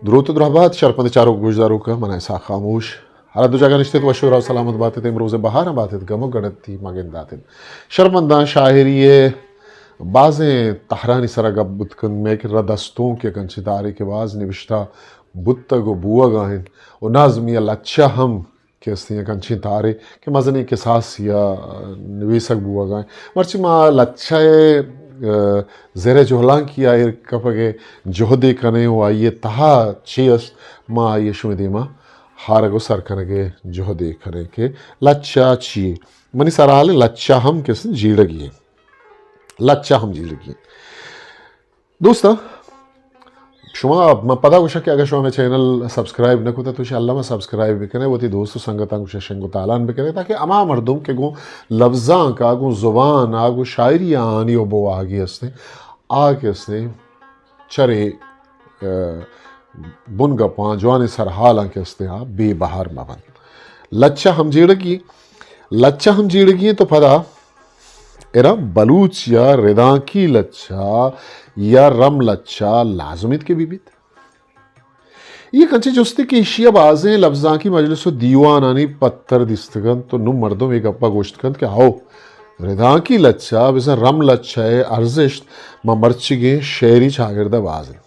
دروت ءُ درہبات شرپند چاروک گوشداروکاں، من اسحاق خاموش۔ ہر دو جاگہ نشتت وش ءُ راہ سلامت باتت، امروز بہاراں باتت، گم ءُ گڑتی مگنداتت۔ شرپنداں شاعری ءِ بازیں تہرانی سرا گپ بوت کنت، مئے کرا دستونک یک انچیں تہرے کہ باز نبشتہ بوتگ ءُ بوہگا انت ءُ نظمی ءَ لچہ ہم کہ استیں یک انچیں تہرے کہ مزنیں کساسے ءَ نویسگ بوہگا انت۔ مرچی ما لچہ ءِ، آ، زر ءِ جہلانکی ءَ ایر کپگ ءِ جہدے کنیں ءُ آئی ءِ تہا چے است، ما آئی ءَ شمئے دیما ہارگ ءُ سر کنگ ءِ جہدے کنیں کہ لچہ چی یے۔ منی سرحال لچہ ہم کہ استیں جیڑگی یے۔ لچہ ہم جیڑگی یے۔ دوستاں، شما، من پدا گوشاں کہ اگر شما ہمے چینل سبسکرائب نہ کتہ تو انشاءاللہ ما سبسکرائب بکنے، وتی دوست ءُ سنگتاں گوشاں شنگ ءُ تالان بکنے، تاکہ ہما مردم کہ گوں لبزانک ءَ، گوں زبان ءَ، گوں شاعری ءَ آہانی ءُ بواہگی ہستیں، آ کہ ہستیں چرے، آ، بنگپاں، جوانیں سرحالاں کہ ہستیں، آ بے بہر مہ بنت۔ لچہ ہم جیڑگی، لچہ ہم جیڑگی انت تو پدا ادا بلوچی ءَ ردانکی لچہ یا رم لچہ لازم انت کہ بہ بیت؟ اے یک انچیں جستے کہ ایشی ءَ بازیں لبزانکی مجلس ءُ دیوانانی پتر دیستگ انت ءُ نوں مردم اے گپ ءَ گوشت کنت کہ ہئو، ردانکی لچہ بزاں رم لچہ ءِ ارزشت ماں مرچیگیں شعری چاگرد ءَ باز انت۔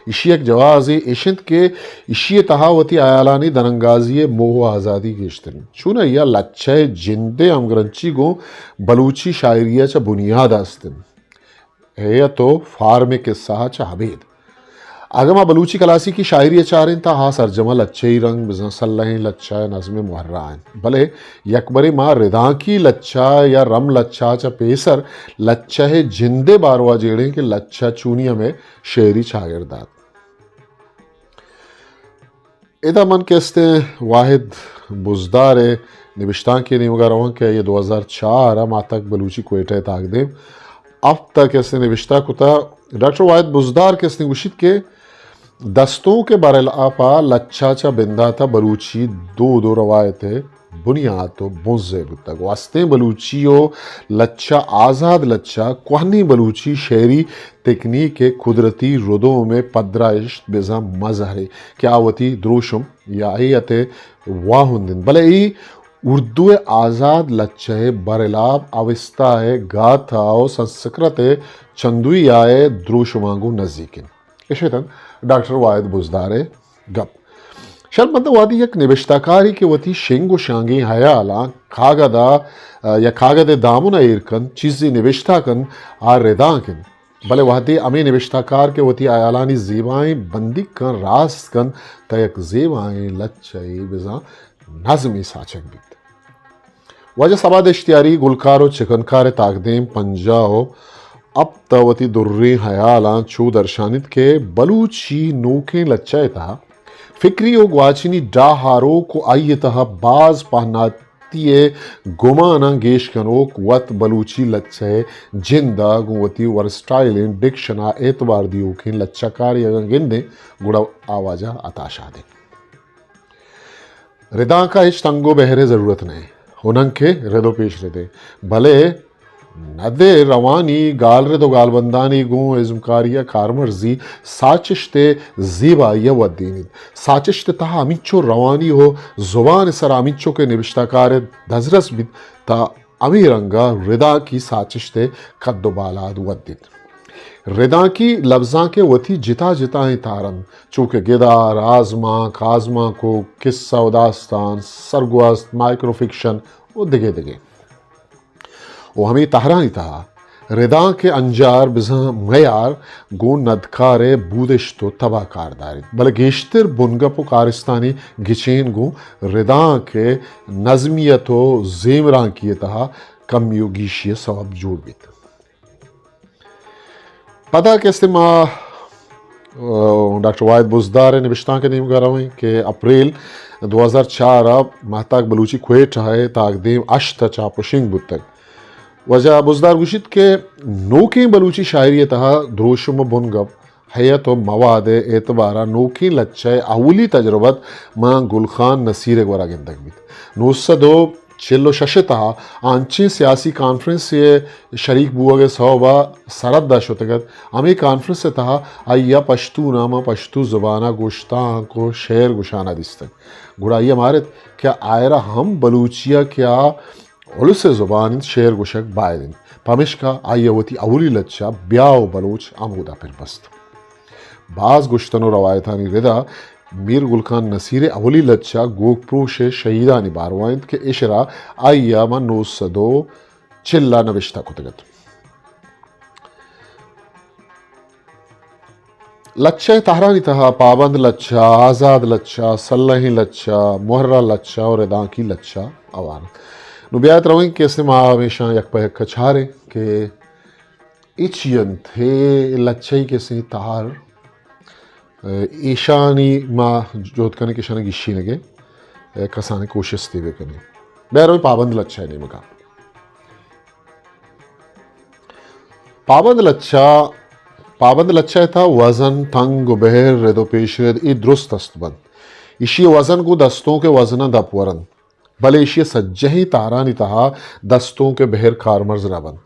ایشی ءِ یک جوازے ایش انت کہ ایشی ءِ تہا وتی ہیالانی درانگازی ءِ موہ ءُ آزادی گیشتر انت۔ چوناہا لچہ ءِ جند ءِ ہمگرنچی گوں بلوچی شاعری ءَ چہ بنیاد ءَ است انت۔ ہیئت ءُ فارم ءِ کسہ ءَ چہ ابید۔ اگاں ما بلوچی کلاسیکی شاعری ءَ چاریں تہ آ سرجم ءَ لچہی رنگ، بزاں سلہیں لچہ ءِ نظم ءِ مہرا انت۔ بلے یکبرے ما ردانکی لچہ یا رم لچہ ءَ چہ پیسر لچہ ءِ جند ءِ باروا جیڑیں کہ لچہ چونی ہمے شعری چاگرد ءَ ات۔ ادا من کہ استیں واحد بزدار ءِ نبشتانکے نیمگا رواں کہ آئی ءَ دو ہزار چار ءَ ماہتاک بلوچی کوئٹہ ءِ تاکدیم ہفت ءَ کہ استیں نبشتہ کتا۔ ڈاکٹر واحد بزدار کہ استیں گوشیت کہ دستونک ءِ برلاپ ءَ لچہ چہ بندات ءَ بلوچی دود ءُ روایت ءِ بنیات ءُ بنزے بوتگ ءُ استیں بلوچی ءُ لچہ، آزاد لچہ، کوہنیں بلوچی شعری تکنیک ءِ قدرتی ردوم ءِ پدرائشت بزاں مزہرے کہ آ وتی دروشم یا ہیئت ءِ واہند انت، بلے اے اردو ءِ آزاد لچہ ءِ برلاپ، اوستا ءِ گاتھا ءُ سنسکرت ءِ چندویا ءِ دروشماں گوں نزیک انت۔ اش اتنت ڈاکٹر واحد بزدار ءِ گپ۔ شرپنداں وہدے یک نبشتہ کارے کہ وتی شنگ ءُ شانگیں ہیالاں کاگد ءَ، آ، یا کاگد ءِ دامن ءَ ایر کنت، چیزے نبشتہ کنت، آ ردانک انت۔ بلے وہدے ہمے نبشتہ کار کہ وتی ہیالانی زیبائیں بندیکاں راست کنت، تہ یک زیبائیں لچہ ءِ بزاں نظمے ساچگ بیت۔ واجہ صبا دشتیاری گلکار ءُ چکنکار ءِ تاکدیم پنجاہ ءُ ہپت ءَ وتی دریں ہیالاں چو درشانیت کہ بلوچی نوکیں لچہ ءِ تہا فکری ءُ گواچنی ڈاہ آروک ءُ آئی ءِ تہا باز پہناتی ءِ گماناں گیش کنوک وت بلوچی لچہ ءِ جند ءَ گوں وتی ورسٹائلیں ڈکشن ءَ اعتبار دیوکیں لچہ کارے اگاں گندیں گڑا آ واجہ عطا شاد انت۔ ردانک ءَ ہچ تنگ ءُ بہر ءِ ضرورت نہ انت، ہننکے رد ءُ پیش ردے، بلے ند ءِ روانی گالرد ءُ گالبندانی گوں ازمکاری ءَ کارمرزی ساچشت ءِ زیبائی ءَ ودینیت۔ ساچشت ءِ تہا ہمینچو روانی ءُ زبان ءِ سرا ہمینچو کہ نبشتہ کار ءِ دزرس بیت، تہ ہمے رنگ ءَ ردانکی ساچشت ءِ کد ءُ بالاد ودیت۔ ردانکی لبزانک ءِ وتی جتا جتائیں تار انت، چو کہ گدار، آزمانک، آزمانکوک، کسہ ءُ داستان، سرگوست، مائیکرو فکشن ءُ دگہ دگہ۔ ءُ ہمے تہرانی تہا ردانک ءِ انجار بزاں میار گوں ندکار ءِ بودشت ءُ تب ءَ کار داریت، بلے گیشتر بنگپ ءُ کارستانی گچین گوں ردانک ءِ نظمیت ءُ زیمرانکی ءِ تہا کمی ءُ گیشی ءِ سوب جوڑ بیت۔ پدا کہ استیں ما، آ، ڈاکٹر واحد بزدار ءِ نبشتانک ءِ نیمگ ءَ رویں کہ اپریل دو ہزار چار ءَ ماہتاک بلوچی کوئٹہ ءِ تاکدیم ہشت ءَ چاپ ءُ شنگ بوتگ۔ واجہ بزدار گوشیت کہ نوکیں بلوچی شاعری ءِ تہا دروشم ءُ بنگپ، ہیئت ءُ مواد ءِ اعتبار ءَ نوکیں لچہ ءِ اولی تجربت ماں گل خان نصیر ءِ گورا گندگ بیت۔ نو سد ءُ چل و شش ء تہا آ انچیں سیاسی کانفرنس ء شریک بوگ ء سوب ء سرحد ء شتگ ات۔ ہمے کانفرنس ء تہا آئی ء پشتو نام ء پشتو زبان ء گوشتانک و شعر گوشان ء دیستگ۔ گڑا آئی ء مارت کہ آئرا ہم بلوچی ء کہ آ الس ء زبان انت، شعر گوشگ باید انت۔ پمیشکا آئی ء وتی اولی لچہ بیا و بلوچ ہمودا پر بست۔ باز گوشتن و روایتانی ردا میر گل خان نصیر ء اولی لچہ گوک پروش ء شہیدانی باروا انت کہ اشرا آئی ء ماں نو سد و چل ء نبشتہ کتگ ات۔ لچہ ء تہرانی تہا پابند لچہ، آزاد لچہ، سلہیں لچہ، مہرہ لچہ و ردانکی لچہ ہوار انت۔ نو بیایت رویں کہ استیں ما ہمیشاں یک پہ یک ء چاریں کہ اے چی انت؟ اے لچہ ای کسیں تہر، ایشانی ما جہد کنیں کہ ایشانی گیشینگ ء کسانیں کوشستے بکنیں۔ بیا رویں پابند لچہ ء نیمگا۔ پابند لچہ، پابند لچہ ء تہا وزن، تنگ و بہر، رد و پیشرد، اے درست است بنت۔ ایشی ء وزن گوں دستونک ء وزن ء دپ ورنت، بلے ایشی ء سجہیں تہرانی تہا دستونک ء بہر کارمرز نہ بنت۔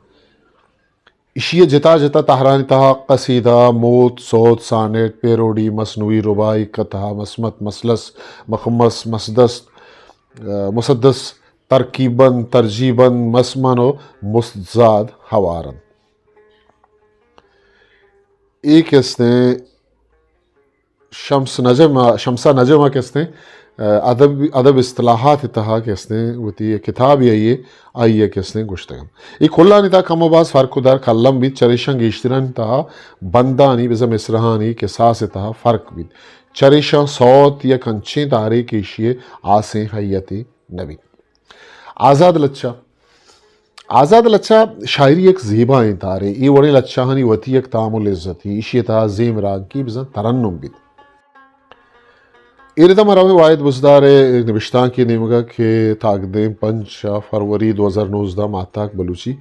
ایشی ء جتا جتا تہرانی تہا قصیدہ، موت، سوت، سانیٹ، پیروڈی، مثنوی، رباعی، کتھا، مسمت، مثلث، مخمس، مسدس، مسدس، ترکیب بند، ترجیع بند، مسمن و مستزاد ہوار انت۔ اے کہ استیں شمس نجم ء، شمسا نجم ء کہ استیں، ادب، ادب اصطلاحات ء تہا کہ استیں وتی یک کتابے آئی ء، آئی ء کہ استیں گوشتگ انت۔ اے کلانی تہا کم و باز فرق و در کلم بیت، چریشاں گیشترانی تہا بندانی بزاں مصرعانی کساس ء تہا فرق بیت۔ چریشاں سوت یک انچیں تہرے کہ ایشی ء آسیں ہیئتے نہ بیت۔ آزاد لچہ۔ آزاد لچہ شاعری یک زیبائیں تہرے۔ اے وڑیں لچہانی وتی یک تام و لذتے۔ ایشی ء تہا زیمرانکی بزاں ترنم بیت۔ اے ردا ما رویں واحد بزدار ء نبشتانکے نیمگا کہ تاکدیم پنچ فروری دو ہزار نوزدہ ماہتاک بلوچی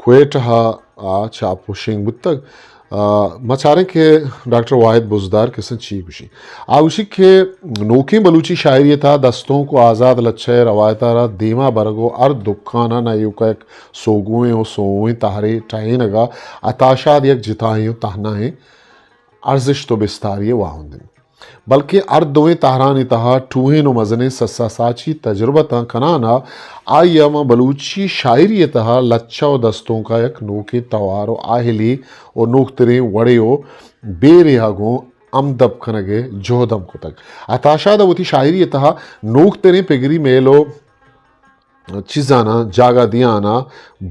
کوئٹہ ء چاپ و شنگ بوتگ۔ آ، ما چاریں کہ ڈاکٹر واحد بزدار کسے چی گوشی۔ آ گوشی کہ نوکیں بلوچی شاعری ء تہا دستونک و آزاد لچہ ء روایت ء را دیما برگ و ہر دکان ء نہ ایوکا یک سوگویں و سوئیں تہرے ٹہینگ ء عطا شاد یک جتائیں و تہنائیں ارزشت و بستاری ء واہند انت، بلکیں ہر دوئیں تہرانی تہا ٹوہین و مزنیں سسا ساچی تجربتاں کنان ء آئی ء ماں بلوچی شاعری ء تہا لچہ و دستونک ء یک نوکیں توار و آہلی و نوکتریں وڑے و بیرے ء گوں ہمدپ کنگ ء جہد ہم کتگ۔ عطا شاد ء وتی شاعری ء تہا نوکتریں پگری میل و چیزاناں جاگہ دیان ء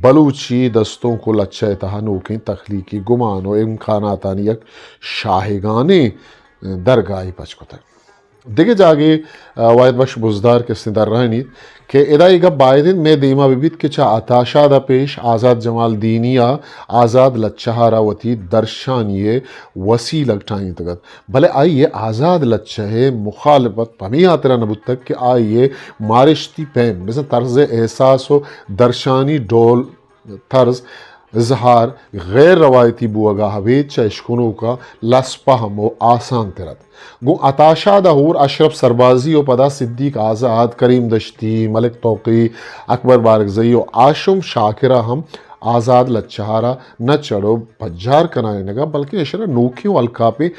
بلوچی دستونک و لچہ ء تہا نوکیں تخلیقی گمان و امکاناتانی یک شاہگانیں درگاہے پچ کتگ۔ دگہ جاگے، آ، واحد بخش بزدار کسیں درائینیت کہ ادا اے گپ باید انت مئے دیما بہ بیت کہ چہ عطا شاد ء پیش آزاد جمالدینی ء آزاد لچہ ء را وتی درشانی ء وسیلگ ٹاہینتگ ات، بلے آئی ء آزاد لچہ ء مخالفت پمے ہاترا نہ بوتگ کہ آئی ء مارشتی پیم، بزاں طرز احساس و درشانی ڈول، طرز اظہار غیر روایتی بوگ ء ابید چہ اشکنوکاں لس پہم و آسان تر ات۔ گوں عطا شاد ء ہور اشرف سربازی و پدا صدیق آزاد، کریم دشتی، ملک توقی، اکبر بارکزئی و ہاشم شاکر ء ہم آزاد لچہ ء را نہ چڑ و پجار کنائینگ ء بلکیں اشرا نوکیں و الکاپیں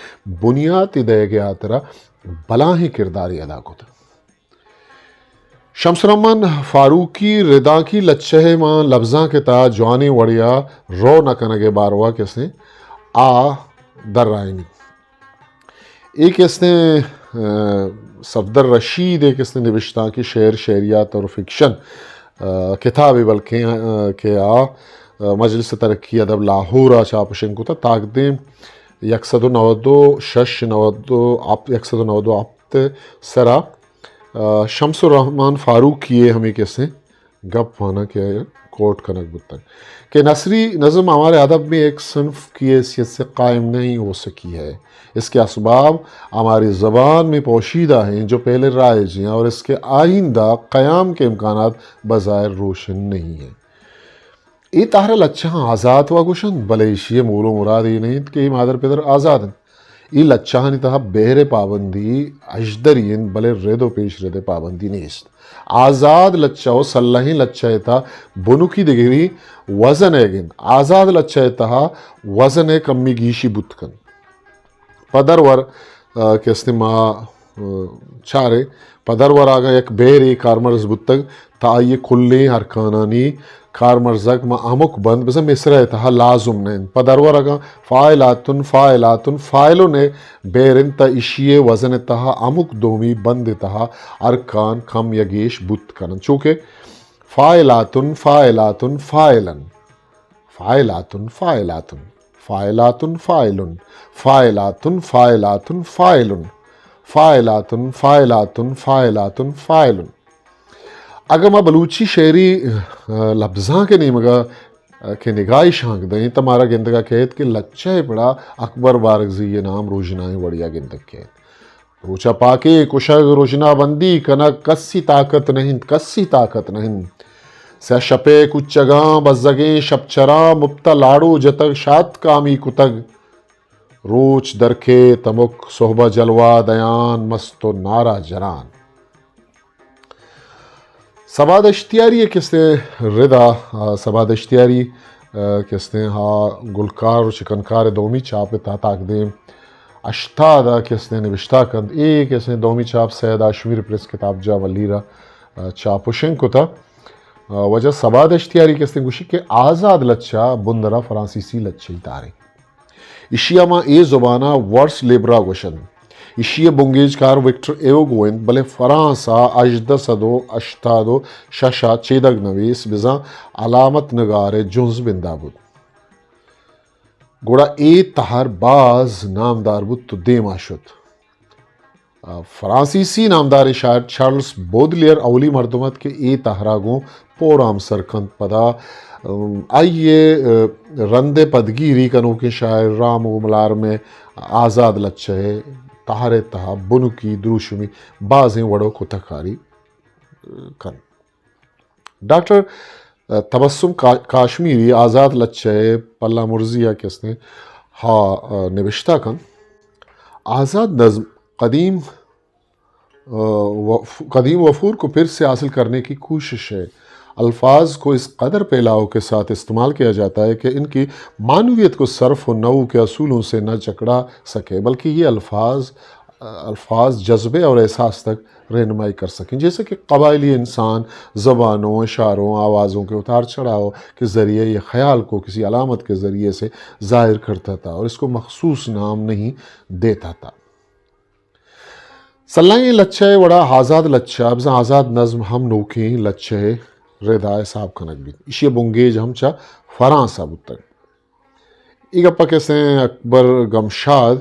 بنیاتے دئیگ ء ہاترا بلاہیں کردارے ادا کت۔ شمس الرحمن فاروقی ردانکی لچہ ء ماں لبزانک ء تہا جوانیں وڑے ء رو نہ کنگ ء باروا کسیں آ درائینی۔ اے کسیں، آ، صفدر رشید ء کسیں نبشتانکی شعر، شعریات اور فکشن، آ، کتابے بلکیں، آ، کہ آ، آ، مجلس ترقی ادب لاہور ء چاپ و شنگ کتگ۔ تاکدیم یک سد و نود و شش، نود و ہپت، یک سد و نود و ہپت ء سرا، آ، شمس الرحمن فاروقی ء ہمے کسیں گپ آناں کہ کوٹ کنگ بوتگ کہ نثری نظم ہمارے ادب میں ایک صنف کی حیثیت سے قائم نہیں ہو سکی ہے۔ اس کے اسباب ہماری زبان میں پوشیدہ ہیں، جو پہلے رائج ہیں، اور اس کے آئندہ قیام کے امکانات بظاہر روشن نہیں ہیں۔ اے تہر ء لچہاں آزات وا گوشنت، بلے ایشی ء مول و مراد اے نہ انت کہ اے مادر پدر آزاد انت۔ اے لچہانی تہا بہر ءِ پابندی اژدری انت، بلے رد و پیش رد ءِ پابندی نیست۔ آزاد لچہ و سلہیں لچہ ءِ تہا بنکی دگری وزن ئیگ انت۔ آزاد لچہ ءِ تہا وزن ءِ کمی گیشی بوت کنت۔ پہ درور، آ، کہ استیں ما، آ، چاریں، پہ درور اگاں یک بہرے کارمرز بوتگ، تہ آئی ءِ کلیں ارکانانی کارمرزگ ماں ہمک بند بزاں مصرع ءِ تہا لازم نہ انت۔ پہ درور اگاں فاعلاتن، فاعلاتن، فاعلن ءِ بہر انت، تہ ایشی ءِ وزن ءِ تہا ہمک دومی بند ءِ تہا ارکان کم یا گیش بوت کن انت۔ چو کہ فاعلاتن، فاعلاتن، فاعلن۔ فاعلاتن، فاعلاتن، فاعلاتن، فاعلن، فاعلاتن، فاعلاتن، فاعلن، فاعلاتن، فاعلاتن، فاعلاتن، فاعلن۔ اگاں ما بلوچی شعری، آ، لبزانک ءِ نیمگ ءَ، آ، کہ نگاہے شانک دئیں، تہ مارا گندگ ءَ کئیت کہ لچہ ءِ پڑا اکبر بارکزئی ءِ نام روژنائیں وڑے ءَ گندگ کئیت۔ روچ ءَ پاکے کشگ، رژنا بندی کنگ، کسی طاقت نہ انت، کسی طاقت نہ انت۔ سیاہ شپ ءِ کوچگاں بزگیں شپچراں، مپت ءَ لاڑو جتگ، شاتکامی کتگ۔ روچ درکیت ہمک سہب ءَ جلوہ دیان، مست و نعرہ جنان۔ صبا دشتیاری ءِ کستیں ردا، آ، صبا دشتیاری، آ، کستیں ہا گلکار و شکنکار ءِ دومی چاپ ءِ تہا تاکدیم ہشتاد ءَ کستیں نبشتہ کنت۔ اے کستیں دومی چاپ سید ہاشمی ءِ پریس کتابجاہ ملیر ءَ، آ، چاپ و شنگ کتہ۔ آ، واجہ صبا دشتیاری کستیں گوشی کہ آزاد لچہ بندرا فرانسیسی لچہ ئی تاریں۔ ایشی ءَ ماں اے زبان ءَ ورس لیبرا گوش انت۔ ایشی ءِ بنگیجکار وکٹر ہیوگو انت، بلے فرانس ءَ ہژدہ سد و ہشتاد و شش ءَ چیدگ نویس بزاں علامت نگار ءِ جنز بندہ بوت۔ گڑا اے تہر باز نامدار بوت و دیما شت۔ آ، فرانسیسی نامداریں شاعر چارلس بودلیئر اولی مردم ات کہ اے تہرا گوں پورا ہمسر کنت۔ پدا، ام، آئی ءِ، آ، رند ءِ پدگیری کنوکیں شاعر رام و ملارم ءِ آزاد لچہ ءِ تہر ءِ تہا بنکی دروشمی بازیں وڑ و کوتکاری، آ، کنت۔ ڈاکٹر، آ، تبسم کا-، کاشمیری آزاد لچہ ءِ پلہ مرزی ءَ کستیں ہا، آ، نبشتہ کنت۔ آزاد نظم قدیم، آ، وف-، قدیم وفور کو پھر سے حاصل کرنے کی کوشش ہے۔ الفاظ کو اس قدر پھیلاؤ کے ساتھ استعمال کیا جاتا ہے کہ ان کی معنویت کو صرف و نحو کے اصولوں سے نہ جکڑا سکے، بلکہ یہ الفاظ، آ، الفاظ جذبے اور احساس تک رہنمائی کر سکیں، جیسے کہ قبائلی انسان زبانوں، اشاروں، آوازوں کے اتار چڑھاؤ کے ذریعے یا خیال کو کسی علامت کے ذریعے سے ظاہر کرتا تھا اور اس کو مخصوص نام نہیں دیتا تھا۔ سلائیں لچہ ءِ وڑا آزاد لچہ، بزاں آزاد نظم ہم نوکیں لچہ ءِ ردا حساب کنگ بیت۔ ایشی ءِ بنگیج ہم چہ فرانس ءَ بوتگ۔ اے گپ ءَ کسیں اکبر گمشاد،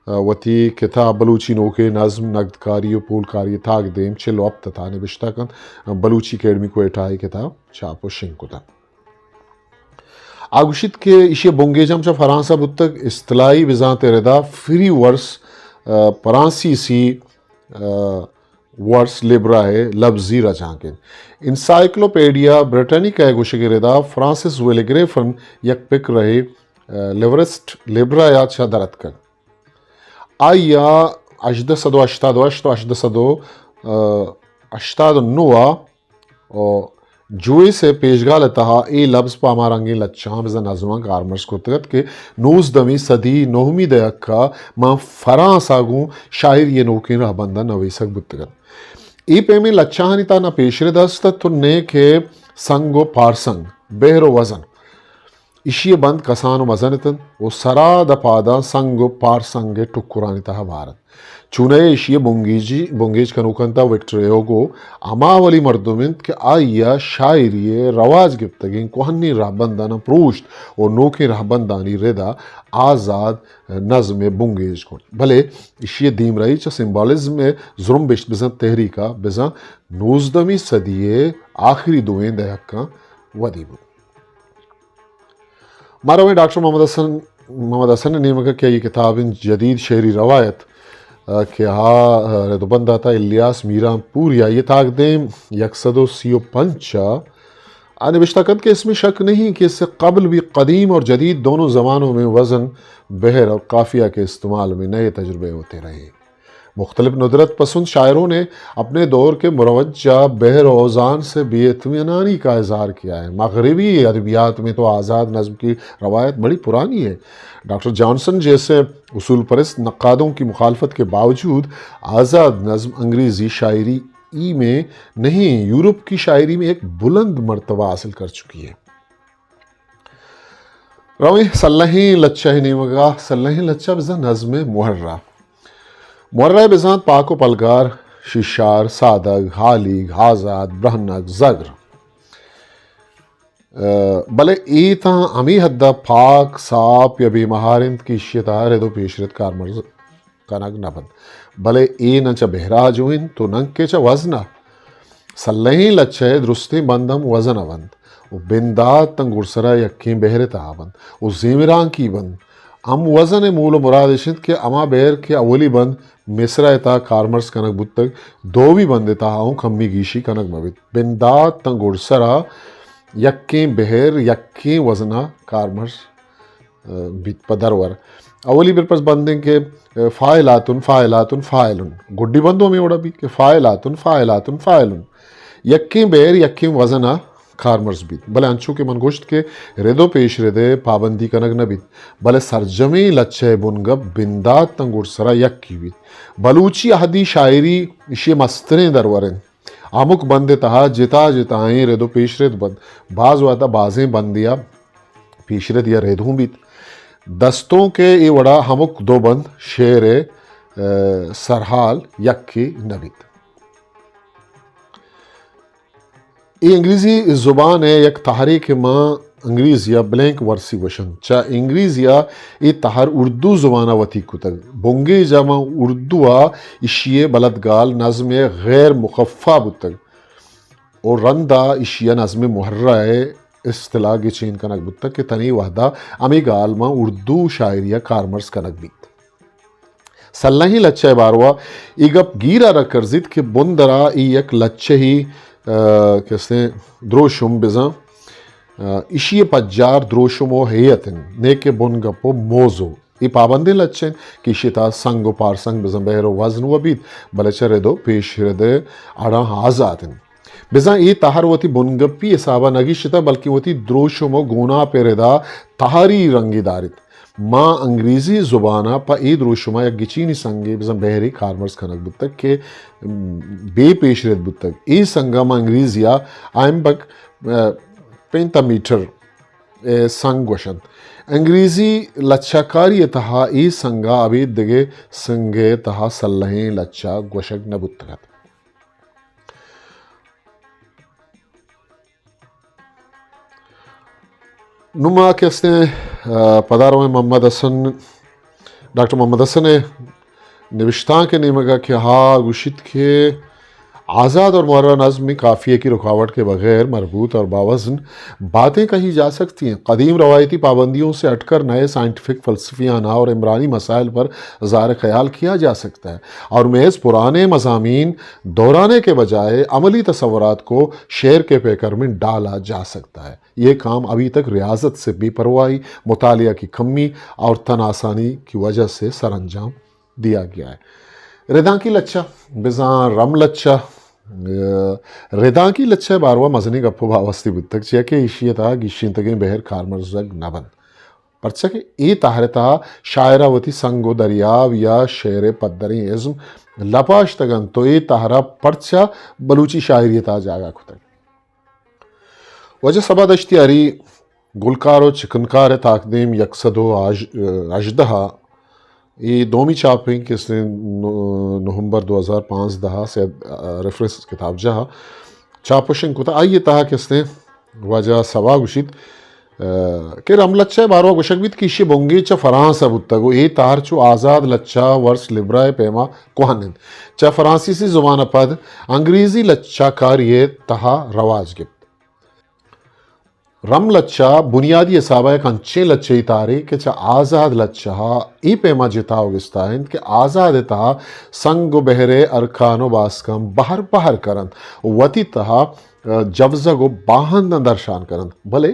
آ، وتی کتاب بلوچی نوکیں نظم، نگدکاری و پولکاری تاکدیم چل و ہپت ءِ تہا نبشتہ کنت۔ بلوچی اکیڈمی کوئٹہ ءَ اے کتاب چاپ و شنگ کتگ۔ آ گوشیت کہ ایشی ءِ بنگیج ہم چہ فرانس ءَ بوتگ، اصطلاحی بزانت ءِ ردا فری ورس، آ، فرانسیسی، آ، ورس لیبرا ءِ لبزی رجانک انت۔ انسائیکلوپیڈیا بریٹانیکا ءِ گوشگ ءِ ردا فرانسس ویلگریفن یک پکرے، آ، لیورسٹ لیبرا ءَ چہ در اتکگ۔ آئی ءَ ہژدہ سد و ہشتاد و ہشت و ہژدہ سد و ہشتاد و نو ءَ و جوئس ءِ پیشگال ءِ تہا اے لبز پہ ہما رنگیں لچہاں بزاں نظماں کارمرز کرتگ ات کہ نوزدہمی صدی نہمی دہک ءَ ماں فرانس ءَ گوں شاعری ءِ نوکیں رہبنداں نویسگ بوتگ ات۔ اے پیمیں لچہانی تہا نہ پیشرد است ات و نئے کہ سنگ و پارسنگ، بحر و وزن۔ ایشی ءِ بند کسان و مزن اتنت و سرا داں پاداں سنگ و پارسنگ ءِ ٹکرانی تہا بار ات۔ چوناہا ایشی ءِ بنگیجی، بنگیج کنوکاں تہا وکٹر ہیوگو ہما اولی مردم انت کہ آئی ءَ شاعری ءِ رواج گپتگیں کوہنیں رہبنداناں پروشت و نوکیں رہبندانی ردا آزاد نظم ءِ بنگیج کرت۔ بلے ایشی ءِ دیمرئی چہ سمبالزم ءِ زرمبشت بزاں تحریک ءَ بزاں نوزدہمی صدی ءِ آخری دوئیں دہکاں ودی بوت۔ ما رویں ڈاکٹر محمد حسن، محمد حسن ءِ نیمگ ءَ کہ آئی ءِ کتاب انت جدید شعری روایت، آ، کہ آ، آ، رد و بند داتا الیاس میران پوری ءَ۔ آئی ءِ تاکدیم یک سد و سی و پنچ ءَ آ نبشتہ کنت کہ اس میں شک نہیں کہ اس سے قبل بھی قدیم اور جدید دونوں زبانوں میں وزن، بحر اور قافیہ کے استعمال میں نئے تجربے ہوتے رہے۔ مختلف ندرت پسند شاعروں نے اپنے دور کے مروجہ بحر و اوزان سے بے اطمینانی کا اظہار کیا ہے۔ مغربی ادبیات میں تو آزاد نظم کی روایت بڑی پرانی ہے۔ ڈاکٹر جانسن جیسے اصول پرست نقادوں کی مخالفت کے باوجود آزاد نظم انگریزی شاعری ای میں نہیں، یورپ کی شاعری میں ایک بلند مرتبہ حاصل کر چکی ہے۔ رویں سلہیں لچہ نیمگا، سلہیں لچہ بزاں نظم محرہ۔ محرہ بزاں پاک و پلگار، شیشار، سادگ، ہالیگ، آزاد، برہنگ، زگر۔ بلے اے تاں ہمے حد ء پاک، ساپ یا بے مہار انت کہ ایشی ء تہا رد و پیشرد کارمرز کنگ نہ بنت۔ بلے اے نہ چہ بہر ء جو انت و ننکہ چہ وزن ء۔ سلہیں لچہ ء درستیں بند ہم وزن ء بنت و بندات تاں گڈسر ء یکیں بہر ء تہا بنت و زیمرانکی بنت۔ ہم وزن ء مول و مراد اش انت کہ ہما بہر کہ اولی بند مصرع ء تہا کارمرز کنگ بوتگ، دومی بند ء تہا اوں کمی گیشی کنگ مہ بیت۔ بندات تاں گڈسر ء یکیں بہر، یکیں وزن ء کارمرز، ء، بیت پہ درور۔ اولی برپس بندیں کہ، ء، فاعلاتن، فاعلاتن، فاعلن۔ گڈی بندو ہمے وڑا بیت کہ فاعلاتن، فاعلاتن، فاعلن۔ یکیں بہر، یکیں وزن ء کارمرز بیت۔ بلے انچو کہ من گوشت کہ رد و پیش رد ء پابندی کنگ نہ بیت، بلے سرجمیں لچہ ء بنگپ بندات تاں گڈسرا یکے بیت۔ بلوچی اہدی شاعری ایشی ء مستریں درور انت۔ ہمک بند ء تہا جتا جتائیں رد و پیش رد بنت۔ باز وہدا بازیں بندے ء پیش رد یا رد ہوں بیت۔ دستونک ء اے وڑا ہمک دو بند شعر ء، ء، سرحال یکے نہ بیت۔ اے انگریزی زبان ء یک تہرے کہ ما انگریزی ء بلینک ورسی گوشنت۔ چہ انگریزی ء اے تہر اردو زبان ء وتی کتگ۔ بنگیج ء ما اردو ء ایشی ء بلدگال نظم ء غیر مخفی بوتگ و رند ء ایشی ء نظم محرہ ء اصطلاح گچین کنگ بوتگ کہ تنی وہد ء ہمے گال ما اردو شاعری ء کارمرز کنگ بیت۔ سلہیں لچہ ء باروا اے گپ گیر ء را کرزیت کہ بندرا اے یک لچہی، ء، کسیں دروشم بزاں، ء، ایشی ء پجار دروشم و ہیئت انت، نئے کہ بنگپ و موضوع۔ اے پابندیں لچہ انت کہ ایشی ء تہا سنگ و پارسنگ بزاں بہر و وزن و بیت، بلے چہ رد و پیش رد ء اڑاں آزات انت۔ بزاں اے تہر وتی بنگپی حساب ء نہ گیشتہ، بلکیں وتی دروشم و گوناپ ء ردا تہری رنگے داریت۔ ما انگریزی زبان ء پہ اے دروشم ء یک گچینی سنگے بزاں بہرے کارمرز کنگ بوتگ کہ، م، بے پیش رد بوتگ۔ اے سنگ ء ما انگریزی ء آئمبک، ء، پینتامیٹر ء سنگ گوشنت۔ انگریزی لچہ کاری ء تہا اے سنگ ء ابید دگہ سنگ ء تہا سلہیں لچہ گوشگ نہ بوتگ ات۔ نوں ما کہ استیں، ء، پدا رویں محمد حسن، ڈاکٹر محمد حسن ء نبشتانک ء نیمگ ء کہ ہا گوشیت کہ آزاد اور محرہ نظم میں قافیے کی رکاوٹ کے بغیر مربوط اور باوزن باتیں کہی جا سکتی ہیں۔ قدیم روایتی پابندیوں سے ہٹ کر نئے سائنٹیفک، فلسفیانہ اور عمرانی مسائل پر اظہار خیال کیا جا سکتا ہے اور محض پرانے مضامین دہرانے کے بجائے عملی تصورات کو شعر کے پیکر میں ڈالا جا سکتا ہے۔ یہ کام ابھی تک ریاضت سے بے پرواہی، مطالعہ کی کمی اور تن آسانی کی وجہ سے سر انجام دیا گیا ہے۔ ردانکی لچہ، بزاں رم لچہ، ء، ردانکی لچہ ء باروا مزنیں گپ و باوستی بوتگ، چیا کہ ایشی ء تہا گیشینتگیں بہر کارمرزگ نہ بنت۔ پرچا کہ اے تہر ء تہا شاعر ء وتی سنگ و دریاب یا شعر ء پدریں ازم لپاشتگ انت، تو اے تہر ء پرچا بلوچی شاعری ء تہا جاگہ کتگ؟ واجہ صبا دشتیاری گلکار و چکنکار ء تاکدیم یک سد و ہژدہ ء اے دومی چاپیں کہ استیں نو-، نومبر دو ہزار پانزدہ ء سید، ء، ریفرنس کتابجاہ ء چاپ و شنگ کتا۔ آئی ء تہا کہ استیں واجہ صبا گوشیت، ء، کہ رم لچہ ء باروا گوشگ بیت کہ ایشی بنگیج چہ فرانس ء بوتگ و اے تہر چو آزاد لچہ ورس لبرا ء پیما کوہن انت۔ چہ فرانسیسی زبان ء پد انگریزی لچہ کاری ء تہا رواج گپت۔ رم لچہ بنیادی حساب ء یک انچیں لچہ ای تہرے کہ چہ آزاد لچہ ء اے پیما جتا و گستا انت کہ آزاد ء تہا سنگ و بحر ء ارکان و باسکاں بہر بہر کرنت و وتی تہا ء، جوزگ و باہنداں درشان کننت، بلے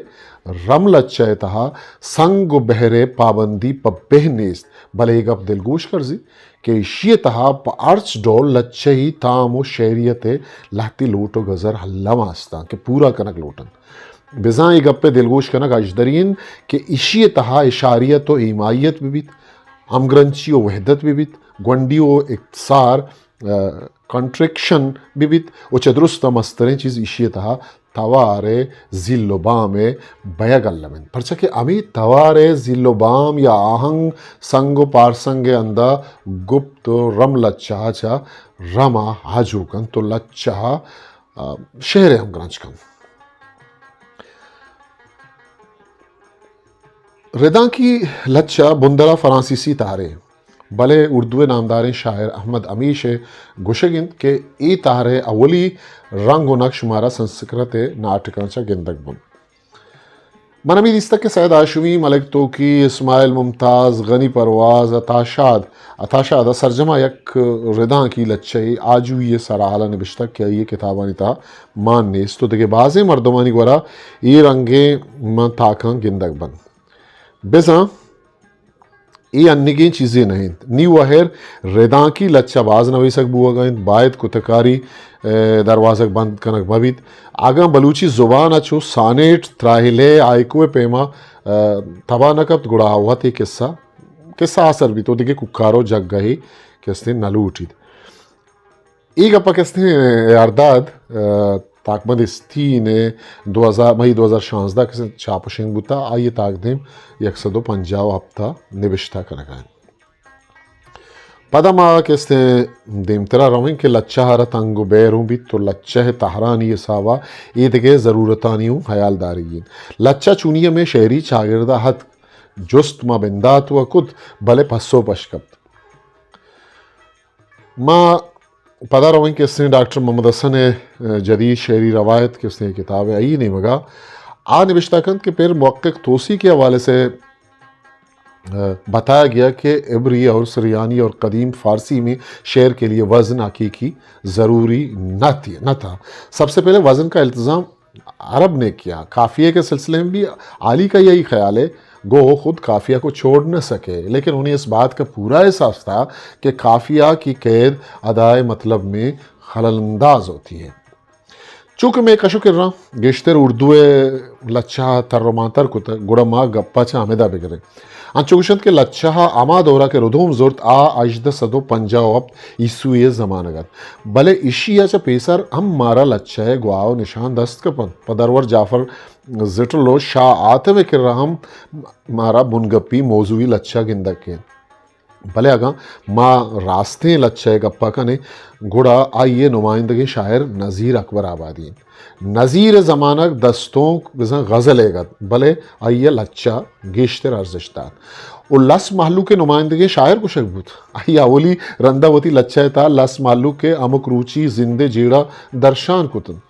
رم لچہ ء تہا سنگ و بحر ء پابندی پہ بہ نیست، بلے اے گپ دلگوش کرزی کہ ایشی ء تہا پہ ہرچ ڈول لچہی تام و شعریت ء لہتی لوٹ و گزر الم استاں کہ پورا کنگ لوٹنت۔ بزاں اے گپ ء دلگوش کنگ اژدری انت کہ ایشی ء تہا اشاریت و ایمائیت بہ بیت، ہمگرنچی و وحدت بہ بیت، گونڈی و اختصار، ء، کنٹریکشن بہ بیت و چہ درست ء مستریں چیز ایشی ء تہا توار ء زیل و بام ء بیگ الم انت، پرچا کہ ہمے توار ء زیل و بام یا آہنگ سنگ و پارسنگ ء ہندا گپت و رم لچہ ء چہ رم ء آجو کنت و لچہ ء، ء، شعر ء ہمگرنچ کنت۔ ردانکی لچہ بندرا فرانسیسی تہرے، بلے اردو ء نامداریں شاعر احمد ہمیش ء گوشگ انت کہ اے تہر ء اولی رنگ و نقش مارا سنسکرت ء ناٹکاں چہ گندگ بنت۔ من ہمے دیستگ کہ سید ہاشمی، ملک توکی، اسماعیل ممتاز، غنی پرواز، عطا شاد، عطا شاد ء سرجما یک ردانکی لچہ ء آجوئی ء سرحال ء نبشتگ کہ آئی ء کتابانی تہا مان نیست و دگہ بازیں مردمانی گورا اے رنگیں مان تاکاں گندگ بنت۔ بزاں اے انیگیں چیزے نہ انت۔ نی و ہیر ردانکی لچہ باز نویسگ بوگ ء انت، باید کتکاری، ء، دروازگ بند کنگ مہ بیت۔ اگاں بلوچی زبان ء چو سانیٹ، تراہیلے، ہائیکو ء پیما، ء، تباہ نہ کپت، گڑا آ وت اے قصہ، قصہ آسر بیت و دگہ کوکار و جگہے کہ استیں نہ لوٹیت۔ اے گپ ء کہ استیں ہرداد، ء، تاکبند استین ء دو ہزار، مئی دو ہزار شانزدہ کہ استیں چاپ و شنگ بوتا، آئی ء تاکدیم یک سد و پنجاہ و ہپت ء نبشتہ کنگ ء انت۔ پدا ما کہ استیں دیمترا رویں کہ لچہ ء را تنگ و بیر اوں بیت و لچہ ء تہرانی حساب ء اے دگہ ضرورتانی اوں ہیال دارگی انت۔ لچہ چونی ہمے شعری چاگرد ء اتک، جست ما بندات و کت، بلے پسو پش کپت۔ ما پدا رویں کہ استیں ڈاکٹر محمد حسن ء جدید شعری روایت کہ استیں کتاب ء آئی نیمگا آ نبشتہ کنت کہ پیر محقق توسیق ء حوالے سے، ء، بتایا گیا کہ عبری اور سریانی اور قدیم فارسی میں شعر کے لیے وزن حقیقی ضروری نہ تھی، نہ تھا۔ سب سے پہلے وزن کا التزام عرب نے کیا۔ قافیے کے سلسلے میں بھی عالی کا یہی خیال ہے، گو وہ خود قافیہ کو چھوڑ نہ سکے، لیکن انہیں اس بات کا پورا احساس تھا کہ قافیہ کی قید ادائے مطلب میں خلل انداز ہوتی ہے۔ چونکہ میں کشو کر رہا گیشتر اردو ء لچہ تر و مانتر کت، گڑا ما گپا چہ ہمدا بگریں۔ انچو گوشنت کہ لچہ ء ہما دورا کہ ردوم زرت، آ ہژدہ سد و پنجاہ و ہپت عیسوی ء زمانگ ات۔ بلے ایشی ء چہ پیسر ہم مارا لچہ ء گواہ و نشان دست کپنت۔ پہ درور جعفر زٹل و شاہ حاتم ء کرا ہم مارا بنگپی موضوعی لچہ گندگ کیت۔ بلے اگاں ما راستیں لچہ ء گپا کنیں، گڑا آئی ء نمائندگیں شاعر نزیر اکبر آبادی انت۔ نزیر ء زمانگ دستونک بزاں غزل ئیگ ات، بلے آئی ء لچہ گیشتر ارزشت دات و لس مہلوک ء نمائندگیں شاعر گوشگ بوت۔ آئی ء اولی رندا وتی لچہ ء تہا لس مہلوک ء ہمک روچی زند ء جیڑہ درشان کت انت۔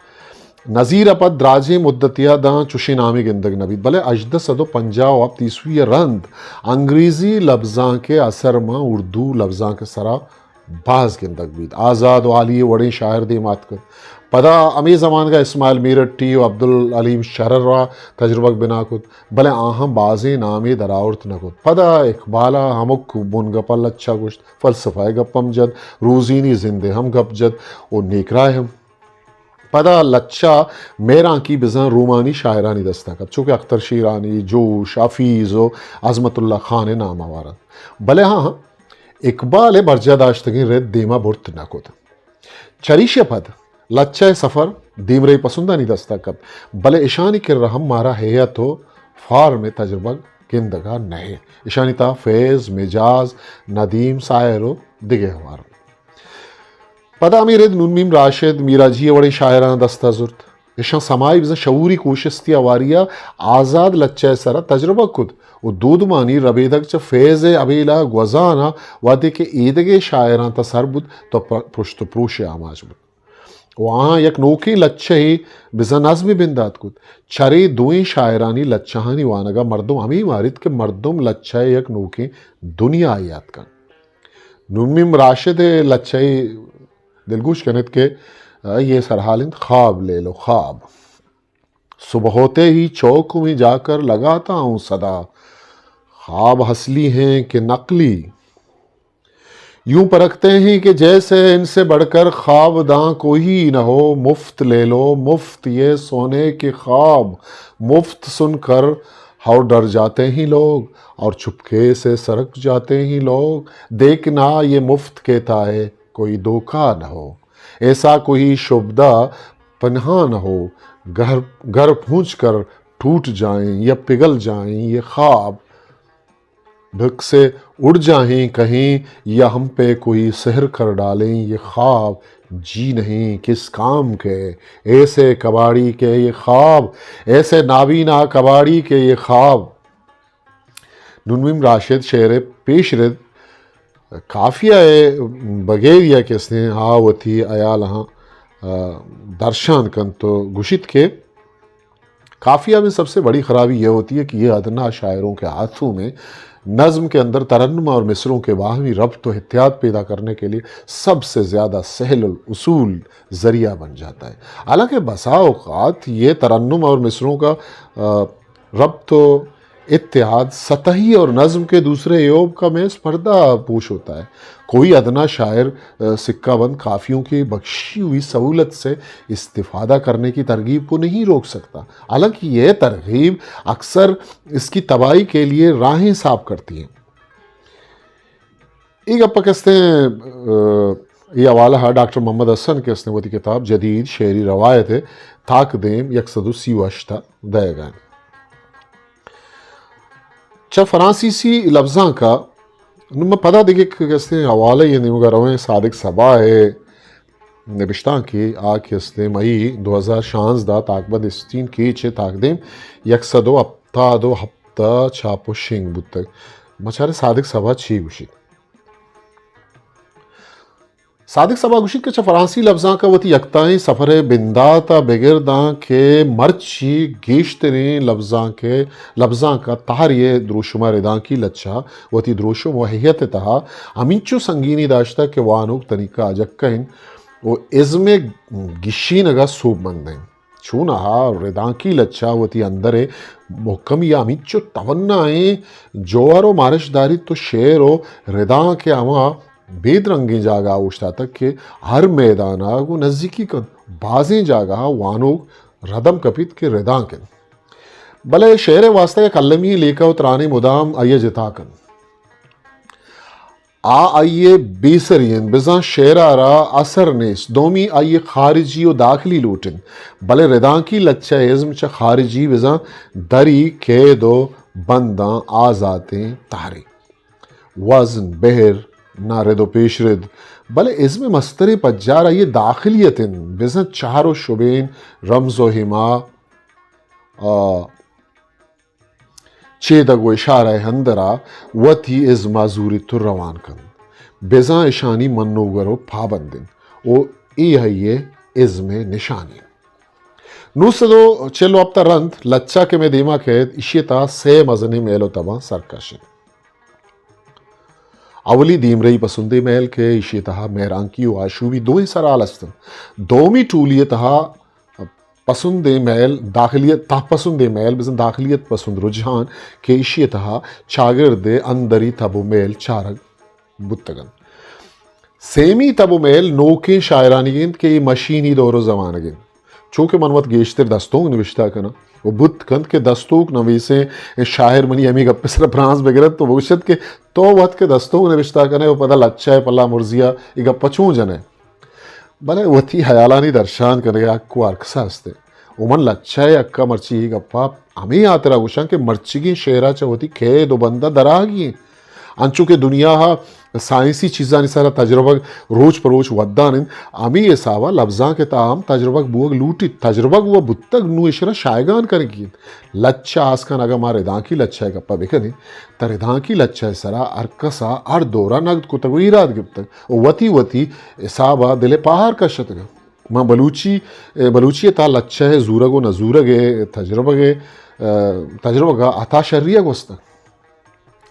نزیر ء پد دراجیں مدتے ء داں چشیں نامے گندگ نہ بیت، بلے ہژدہ سد و پنجاہ و ہپت عیسوی ء رند انگریزی لبزانک ء اثر ماں اردو لبزانک ء سرا باز گندگ بیت۔ آزاد و عالی ء وڑیں شاعر دیم آتک انت۔ پدا ہمے زمانگ ء اسماعیل میرٹی و عبدالحلیم شرر ء تجربگ بنا کت، بلے آہاں بازیں نامے درآورت نہ کت۔ پدا اقبال ء ہمک بنگپ ء لچہ گوشت، فلسفہ ء گپ ہم جت، روزینی زند ء ہم گپ جت و نیکراہ ہم۔ پدا لچہ مہرانکی بزاں رومانی شاعرانی دستا کپت، چو کہ اختر شیرانی، جوش، حفیظ و عظمت اللہ خان ء نام ہوار انت۔ بلے ہاں، اقبال ء برجاہ داشتگیں رد دیما برت نہ کت۔ چریشی ء پد لچہ ء سفر دیمرئی پسندانی دستا کپت، بلے اشانی کرا ہم مارا ہیئت و فارم ء تجربگ گندگا نہ انت۔ اشانی تہا فیض، مجاز، ندیم، ساحر و دگہ ہوار انت۔ پدا ہمے رد نون میم راشد، میراجی ء وڑیں شاعراں دست ء زرت۔ اشاں سمائی بزاں شعوری کوشستی ہواری ء آزاد لچہ ء سرا تجربہ کت و دودمانی ربیدگ چہ فیض ء ابیل ء گوزان ء وہدے کہ ایدگہ شاعراں تہ سر بوت تو پ-، پشت و پروش ء آماچ بوت و آہاں یک نوکیں لچہ ء بزاں نظمے بندات کت۔ چرے دوئیں شاعرانی لچہانی وانگ ء مردم ہمے ماریت کہ مردم لچہ ء یک نوکیں دنیایے اتک انت۔ نون میم راشد ء لچہ ء دلگوش کن ات کہ یہ سرحال انت، خواب لے لو، خواب۔ صبح ہوتے ہی چوک میں جا کر لگاتا ہوں صدا، خواب اصلی ہیں کہ نقلی؟ یوں پرکھتے ہیں کہ جیسے ان سے بڑھ کر خواب داں کوئی نہ ہو، مفت لے لو، مفت یہ سونے کے خواب، مفت سن کر اور ڈر جاتے ہیں لوگ، اور چپکے سے سرک جاتے ہیں لوگ۔ دیکھنا یہ مفت کہتا ہے، کوئی دھوکہ نہ ہو، ایسا کوئی شبدہ پنہاں نہ ہو، گھر، گھر پہنچ کر ٹوٹ جائیں یا پگھل جائیں یہ خواب، بھک سے اڑ جائیں کہیں یا ہم پہ کوئی سحر کر ڈالیں یہ خواب، جی نہیں کس کام کے ایسے کباڑی کے یہ خواب، ایسے نابینا کباڑی کے یہ خواب۔ نون میم راشد شعر پیش رد، کافیہ ء بگیر یا کہ استیں آ وتی حیال ہاں، آ، درشان کنت تو گوشیت کہ کافیہ میں سب سے بڑی خرابی یہ ہوتی ہے کہ یہ ادنا شاعروں کے ہاتھوں میں نظم کے اندر ترنم اور مصرعوں کے باہمی ربط و اتحاد پیدا کرنے کے لیے سب سے زیادہ سہل الاصول ذریعہ بن جاتا ہے۔ حالانکہ بسا اوقات یہ ترنم اور مصرعوں کا، آ، ربط و اتحاد سطحی اور نظم کے دوسرے عیوب کا محض پردہ پوش ہوتا ہے۔ کوئی ادنا شاعر، آ، سکہ بند کافیوں کی بخشی ہوئی سہولت سے استفادہ کرنے کی ترغیب کو نہیں روک سکتا، حالانکہ یہ ترغیب اکثر اس کی تباہی کے لیے راہیں صاف کرتی ہے۔ اے گپ کہ استیں، آ، اے حوالہ ء ڈاکٹر محمد حسن کہ استیں وتی کتاب جدید شعری روایت ء تاکدیم یک سد و سی و ہشت ء دئیگ ء انت۔ چہ فرانسیسی لبزانک ء نوں ما پدا دگہ کہ استیں حوالہ ء نیمگ ء رویں۔ صادق صبا ء نبشتانکے آ کہ استیں مئی دو ہزار شانزدہ تاکبند استین کیچ ء تاکدیم یک سد و ہپتاد و ہپت ء چاپ و شنگ بوتگ۔ ما چاریں صادق صبا چی گوشیت۔ صادق صبا گوشیت کہ چہ فرانسی لبزانک ء وتی یکتائیں سفر ء بندات ء بگر داں کہ مرچی گیشتریں لبزانک ء، لبزانک ء تہری ء دروشم ء ردانکی لچہ وتی دروشم و ہیئت ء تہا ہمینچو سنگینی داشتگ کہ وانوک تنیکہ اجکہ انت و ازم ء گیشینگ ء سوبمند انت۔ چوناہا ردانکی لچہ وتی اندر ء مھکمی ء ہمینچو توانائیں جوہر و مارشت داریت و شعر و ردانک ء ہما بید رنگیں جاگہ ء اوشتاتگ کہ ہر میدان ء گوں نزیکی کنت۔ بازیں جاگہ ء وانوک ردم کپیت کہ ردانک انت۔ بلے شعر ء واستہ یک المی لیکہ و ترانے مدام آئی ء جتا کنت۔ آ آئی ء بے سری انت، بزاں شعر ء را اثر نیست۔ دومی آئی ء خارجی و داخلی لوٹ انت، بلے ردانکی لچہ ء ازم چہ خارجی بزاں دری، قید و بنداں آزاتیں تہرے۔ وزن، بحر، نا رد و پیش رد، بلے ازم ء مستریں پجار آئی ء داخلیت انت، بزاں چہر و شبین، رمز و ہما، آ، چیدگ و اشارہ ء اندرا وتی ازم ء زوریت و روان کنت۔ بزاں اشانی منوگر و پابند انت و اے آئی ء ازم ء نشانی۔ نو سد و چل و ہپت ء رند لچہ کہ مئے دیما کئیت، ایشی ء تہا سئے مزنیں مئیل و تباں سرکش انت۔ اولی دیمرئی پسندیں مئیل کہ ایشی ء تہا مہرانکی و آشوبی دوئیں سرحال است انت۔ دومی ٹولی ء تہا پسندیں مئیل داخلیت، تہ پسندیں مئیل بزاں داخلیت پسند رجحان کہ ایشی ء تہا چاگرد ء اندری تب و مئیل چارگ بوتگ انت۔ سیمی تب و مئیل نوکیں شاعرانی انت کہ اے مشینی دور و زمانگ انت۔ چو کہ من وت گیشتر دستونک نبشتہ کناں و بوت کنت کہ دستونک نویسیں شاعر منی ہمے گپ ء سرا برانز بگرت و بگوشت کہ تو وت کہ دستونک نبشتہ کنئے و پدا لچہ ء پلا مرزی ء اے گپ ء چون جنئے؟ بلے وتی ہیالانی درشان کنگ ء حق و ہرکس ء است انت۔ و من لچہ ء حق ء مرچی اے گپ ء ہمے ہاترا گوشاں کہ مرچیگیں شعر ء چہ وتی قید و بند ء درآہگی انت۔ انچو کہ دنیا ء سائنسی چیزانی سرا تجربگ روچ پہ روچ ودان انت، ہمے حساب ء لبزانک ء تہا ہم تجربگ بوگ لوٹیت۔ تجربگ و بوتگ، نوں ایشرا شایگان کنگی انت۔ لچہ آسکان اگاں ما ردانکی لچہ ء گپ ء بکنیں، تہ ردانکی لچہ ء سرا ہر کس ء ہر دور ء نگد کتگ و ایراد گپتگ و وتی وتی حساب ء دل ء پاہار کشتگ۔ ما بلوچی، بلوچی ء تہا لچہ ء زورگ و نہ زورگ ء تجربگ ء، تجربگ ء عطا شری ء گوستگ۔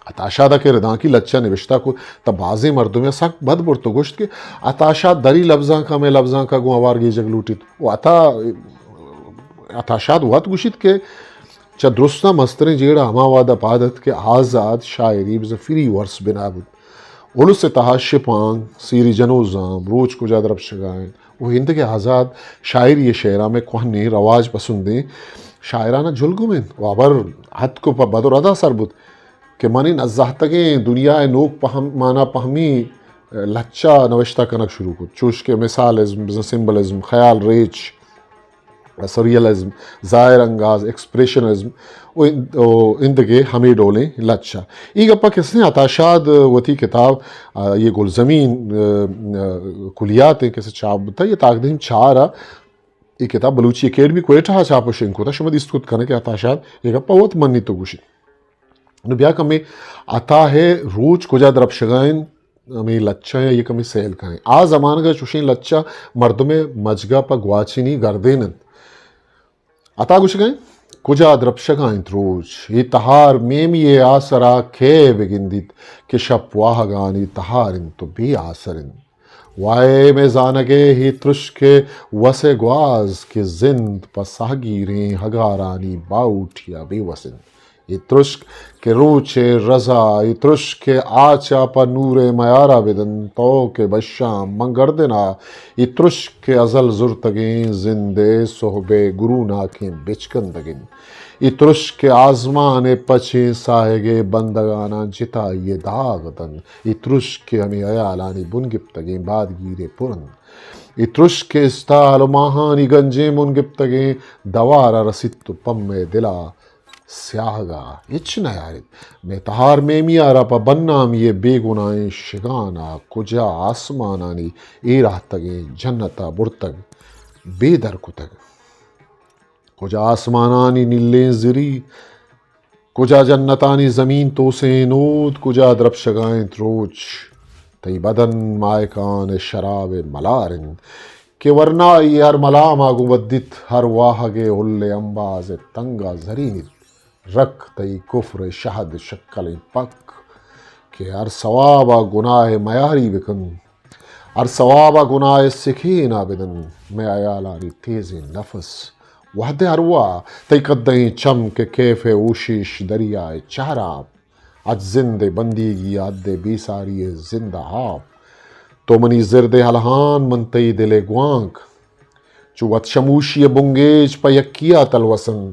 عطا عطا شاد ءَ کہ ردانکی لچہ نبشتہ کت، تہ بازیں مردمے ءَ سک بد برت ءُ گوشت کہ عطا شاد دری لبزانک ءَ مئے لبزانک ءَ گوں ہوار گیجگ لوٹیت۔ ءُ عطا، عطا شاد وت گوشیت کہ چہ درستاں مستریں جیڑہ ہما وہد ءَ پاد ات کہ آزات شاعری بزاں فری ورس بنا بوت۔ الس ءِ تہا شپانک، سیری جنوزام، روچ کجا درپشگا انت ءُ ایندگہ آزات شاعری ءِ شعراں مئے کوہنیں رواج پسندیں شاعراناں جلگم انت ءُ ہبر اتک ءُ پہ بد ءُ ردا سر بوت کہ من اے نزہتگیں دنیا ءِ نوک پہم، مانا پہمی لچہ نوشتہ کنگ شروع کت، چوش کہ مثالزم، بزاں سمبلزم، خیال ریچ، سریلزم، ظاہر انگاز، ایکسپریشنزم ءُ ان-، ءُ ایندگہ ہمے ڈولیں لچہ۔ اے گپا کسیں عطا شاد وتی کتاب، آ، یہ گلزمین، آ، آ، کلیات ایں کسے چاپ بوتا، یہ تاکدیم چار ءَ اے کتاب بلوچی اکیڈمی کوئٹہ ءَ چاپ ءُ شنگ کتا، شما دیست کت کنئے کہ عطا شاد اے گپا وت منیت ءُ گوشیت۔ نوں بیا کمے عطا ءِ روچ کجا درپشگا انت، ہمے لچہ ءَ یک کمے سیل کنیں۔ آ زمانگ ءَ چوشیں لچہ مردم ءِ مجگ ءَ پہ گواچنی گردین انت۔ عطا گوشگ ءَ انت، کجا درپشگا انت روچ، اے تہار میمی ءِ آسرا کئے بگندیت کہ شپ واہگانی تہار انت ءُ بے آسر انت۔ وائے مئے زانگ ءِ اے ترشک ءِ وس ءِ گواز کہ زند پہ ساہگیریں ہگارانی باہوٹی ءَ بے وس انت۔ اے ترشک کہ روچ ءِ رزا، اے ترشک کہ آچ ءَ پہ نور ءِ میار ءَ بدنت، تو کہ بشاں من گردن ءَ، اے ترشک کہ ازل زرتگیں زند ءِ سہب ءِ گروناکیں بچکندگ انت۔ اے ترشک کہ آزمان ءِ پچیں ساہگ ءِ بندگاناں جتائی ءِ داغ دنت۔ اے ترشک کہ ہمے ہیالانی بن گپتگیں بادگیر ءِ پر انت۔ اے ترشک کہ استال ءُ ماہانی گنجیں بن گپتگیں دوار ءَ رسیت ءُ پہ مئے دل ءَ سیاہگ ءَ ہچ نیاریت۔ مئے تہار میمی ءَ را پہ بدنامی ءِ بے گناہیں شگان ءَ کجا آسمانانی ایر آتگیں جنت ءَ برتگ، بے در کتگ۔ کجا آسمانانی نیلیں زری، کجا جنتانی زمین توسیں نود، کجا درپشگا انت روچ۔ تئی بدن ماہکان ءِ شراب ءِ ملار انت کہ ورنائی ہر ملام ءَ گوں ودیت، ہر واہگ ءِ ہل ءِ امباز ءِ تنگ ءَ زرینیت۔ رک تئی کفر ءِ شہد شکلیں پک کہ ہر ثواب ءَ گناہ ءِ میاری بکن۔ ہر ثواب ءَ گناہ ءِ سکین ءَ بدن، مئے ہیالانی تیزیں نفس۔ وہد ءِ ارواہ تئی کدہیں چم کہ کیف ءِ ہوشیش دریا ءِ چہر آپ۔ اچ زند ءِ بندیگی ءَ حد ءِ بے ساری ءِ زند ءَ آپ۔ تو منی زرد ءِ ہلہان، من تئی دل ءِ گوانک۔ چو وت شموشی ءِ بنگیج پہ یکی ءَ تلوسن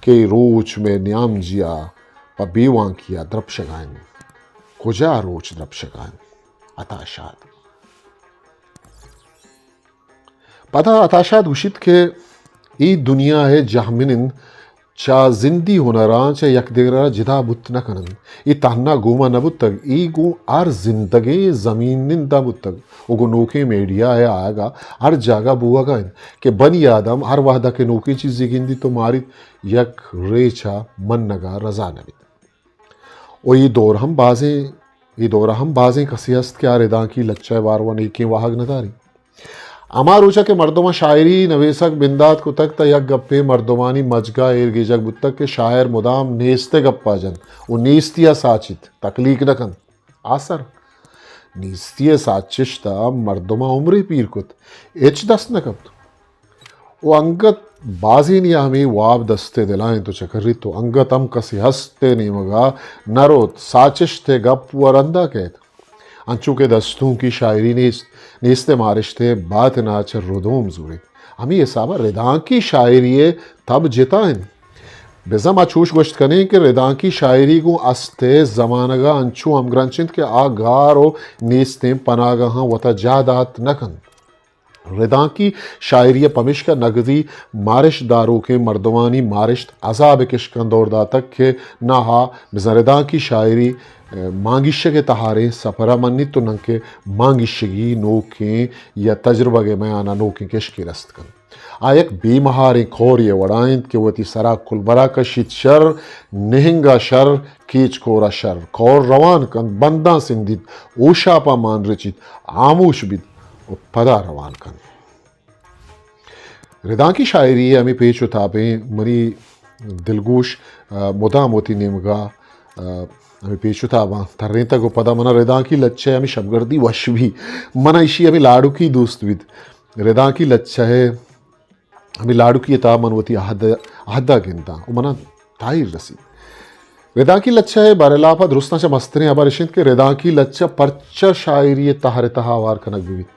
کہ اے روچ مئے نیامجی ءَ پہ بے وانکی ءَ درپشگا انت۔ کجا روچ درپشگا انت؟ عطا شاد۔ پدا عطا شاد گوشیت کہ اے دنیا ءِ جہمنند چہ زندی ہنراں چہ یک دگر ءَ جتا بوت نہ کننت۔ اے تہنا گوما نہ بوتگ، اے گوں ہر زندگیں زمینندا بوتگ ءُ گوں نوکیں میڈیا ءِ آیگ ءَ ہر جاگہ بوہگا انت کہ بنی آدم ہر وہدا کہ نوکیں چیزے گندیت ءُ ماریت، یک ریچ ءَ منگ ءَ رضا نہ بیت۔ ءُ اے دور ہم بازیں، اے دور ءَ ہم بازیں کسے ہست کہ آ ردانکی لچہ ءِ باروا نیکیں واہگ نہ داری۔ ہما روچ ءَ کہ مردماں شاعری نویسگ بندات کتگ، تہ یک گپے مردمانی مجگ ءَ ایر گیجگ بوتگ کہ شاعر مدام نیست ءِ گپ ءَ جنت ءُ نیستی ءَ ساچیت، تکلیک نہ کنت۔ آسر، نیستی ءِ ساچشت ءَ مردماں عمرے پیر کت، ہچ دست نہ کپت۔ ءُ انگت بازینی ءَ ہمے واب دست ءِ دل ءَ انت ءُ چکریت ءُ انگت ہم کسے ہست ءِ نیمگ ءَ نہ روت، ساچشت ءِ گپ ءُ رندا کئیت۔ انچو کہ دستونکی شاعری نیست، نیست ءِ مارشت ءِ باتن ءَ چہ ردوم زوریت۔ ہمے حساب ءَ ردانکی شاعری ءِ تب جتا انت۔ بزاں ما چوش گوشت کنیں کہ ردانکی شاعری گوں است ءِ زمانگ ءَ انچو ہمگرنچ انت کہ آ گار ءُ نیستیں پناگاہاں وتا جاہ دات نہ کنت۔ ردانکی شاعری ءَ پمیشکا نگدی مارشت داروکیں مردمانی مارشت عذاب ءِ کشکاں دور داتگ کہ ناہا بزاں ردانکی شاعری، ءَ، مانگیشگ ءِ تہاریں سپر ءَ منیت ءُ ننکہ مانگیشگی نوکیں یا تجربگ ءِ میان ءَ نوکیں کشکے رست کنت۔ آ یک بے مہاریں کورے ءِ وڑا انت کہ وتی سرا کلبرا کشیت شر، نہنگا شر، کیچ کورا شر۔ کور روان کنت، بنداں سندیت، ہوشاپاں مان رچیت، ہاموش بیت ءُ پدا روان کنت۔ ردانکی شاعری ءِ ہمے پیچ ءُ تابیں منی دلگوش، آ، مدام وتی نیمگا، آ، ہمے پیچ و تاباں ترینتگ و پدا منا ردانکی لچہ ءِ ہمے شبگردی وش بی۔ منا ایشی ہمے لاڈکی دوست بیت۔ ردانکی لچہ ءِ ہمے لاڈکی ءِ تہا من وتی عہد، عہد ءَ گنداں و منا تاہیر رسیت۔ ردانکی لچہ ءِ بارلاپا درستاں چہ مستریں ہبر اش انت کہ ردانکی لچہ پرچا شاعری ءِ تہر ءِ تہا ہوار کنگ بہ بیت۔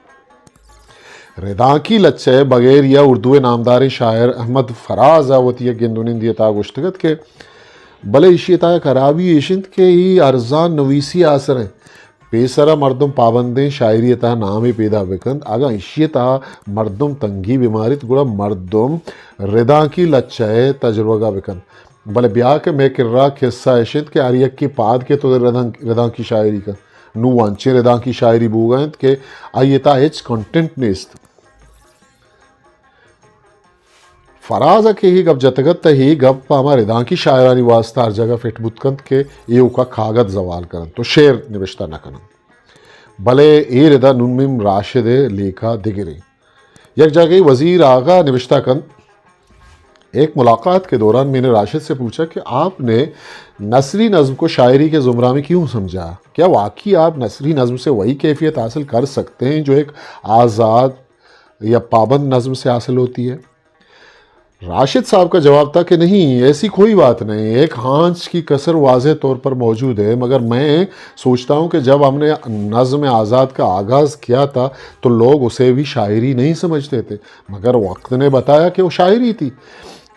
ردانکی لچہ ءِ بگیر یا اردو ءِ نامداریں شاعر احمد فراز ءَ وتی یک گند و نندی ءِ تہا گوشتگ ات کہ بلے ایشی ءِ تہا یک ہرابی ایش انت کہ اے ارزان نویسی ءِ آسر انت۔ پیسرا مردم پابندیں شاعری ءِ تہا نامے پیدا بکنت، اگاں ایشی ءِ تہا مردم تنگی بماریت، گڑا مردم ردانکی لچہ ءِ تجربگ ءَ بکنت۔ بلے بیا کہ مئے کرا کسہ اش انت کہ ہر یکے پاد کیت و ردانک-، ردانکی شاعری کنت۔ نوں انچیں ردانکی شاعری بوگا انت کہ آئی ءِ تہا ہچ کنٹینٹ نیست۔ فراز ءَ کہ اے گپ جتگ ات، تہ اے گپ پہ ہما ردانکی شاعرانی واستا ہر جاگہ فٹ بوت کنت کہ ایوکا کاگد زوال کننت و شعر نبشتہ نہ کننت۔ بلے اے ردا نون میم راشد ءِ لیکہ دگرے۔ یک جاگہے وزیر آغا نبشتہ کنت، ایک ملاقات کے دوران میں نے راشد سے پوچھا کہ آپ نے نثری نظم کو شاعری کے زمرہ میں کیوں سمجھا؟ کیا واقعی آپ نثری نظم سے وہی کیفیت حاصل کر سکتے ہیں جو ایک آزاد یا پابند نظم سے حاصل ہوتی ہے؟ راشد صاحب کا جواب تھا کہ نہیں، ایسی کوئی بات نہیں، ایک ہانچ کی کسر واضح طور پر موجود ہے، مگر میں سوچتا ہوں کہ جب ہم نے نظم آزاد کا آغاز کیا تھا تو لوگ اسے بھی شاعری نہیں سمجھتے تھے، مگر وقت نے بتایا کہ وہ شاعری تھی۔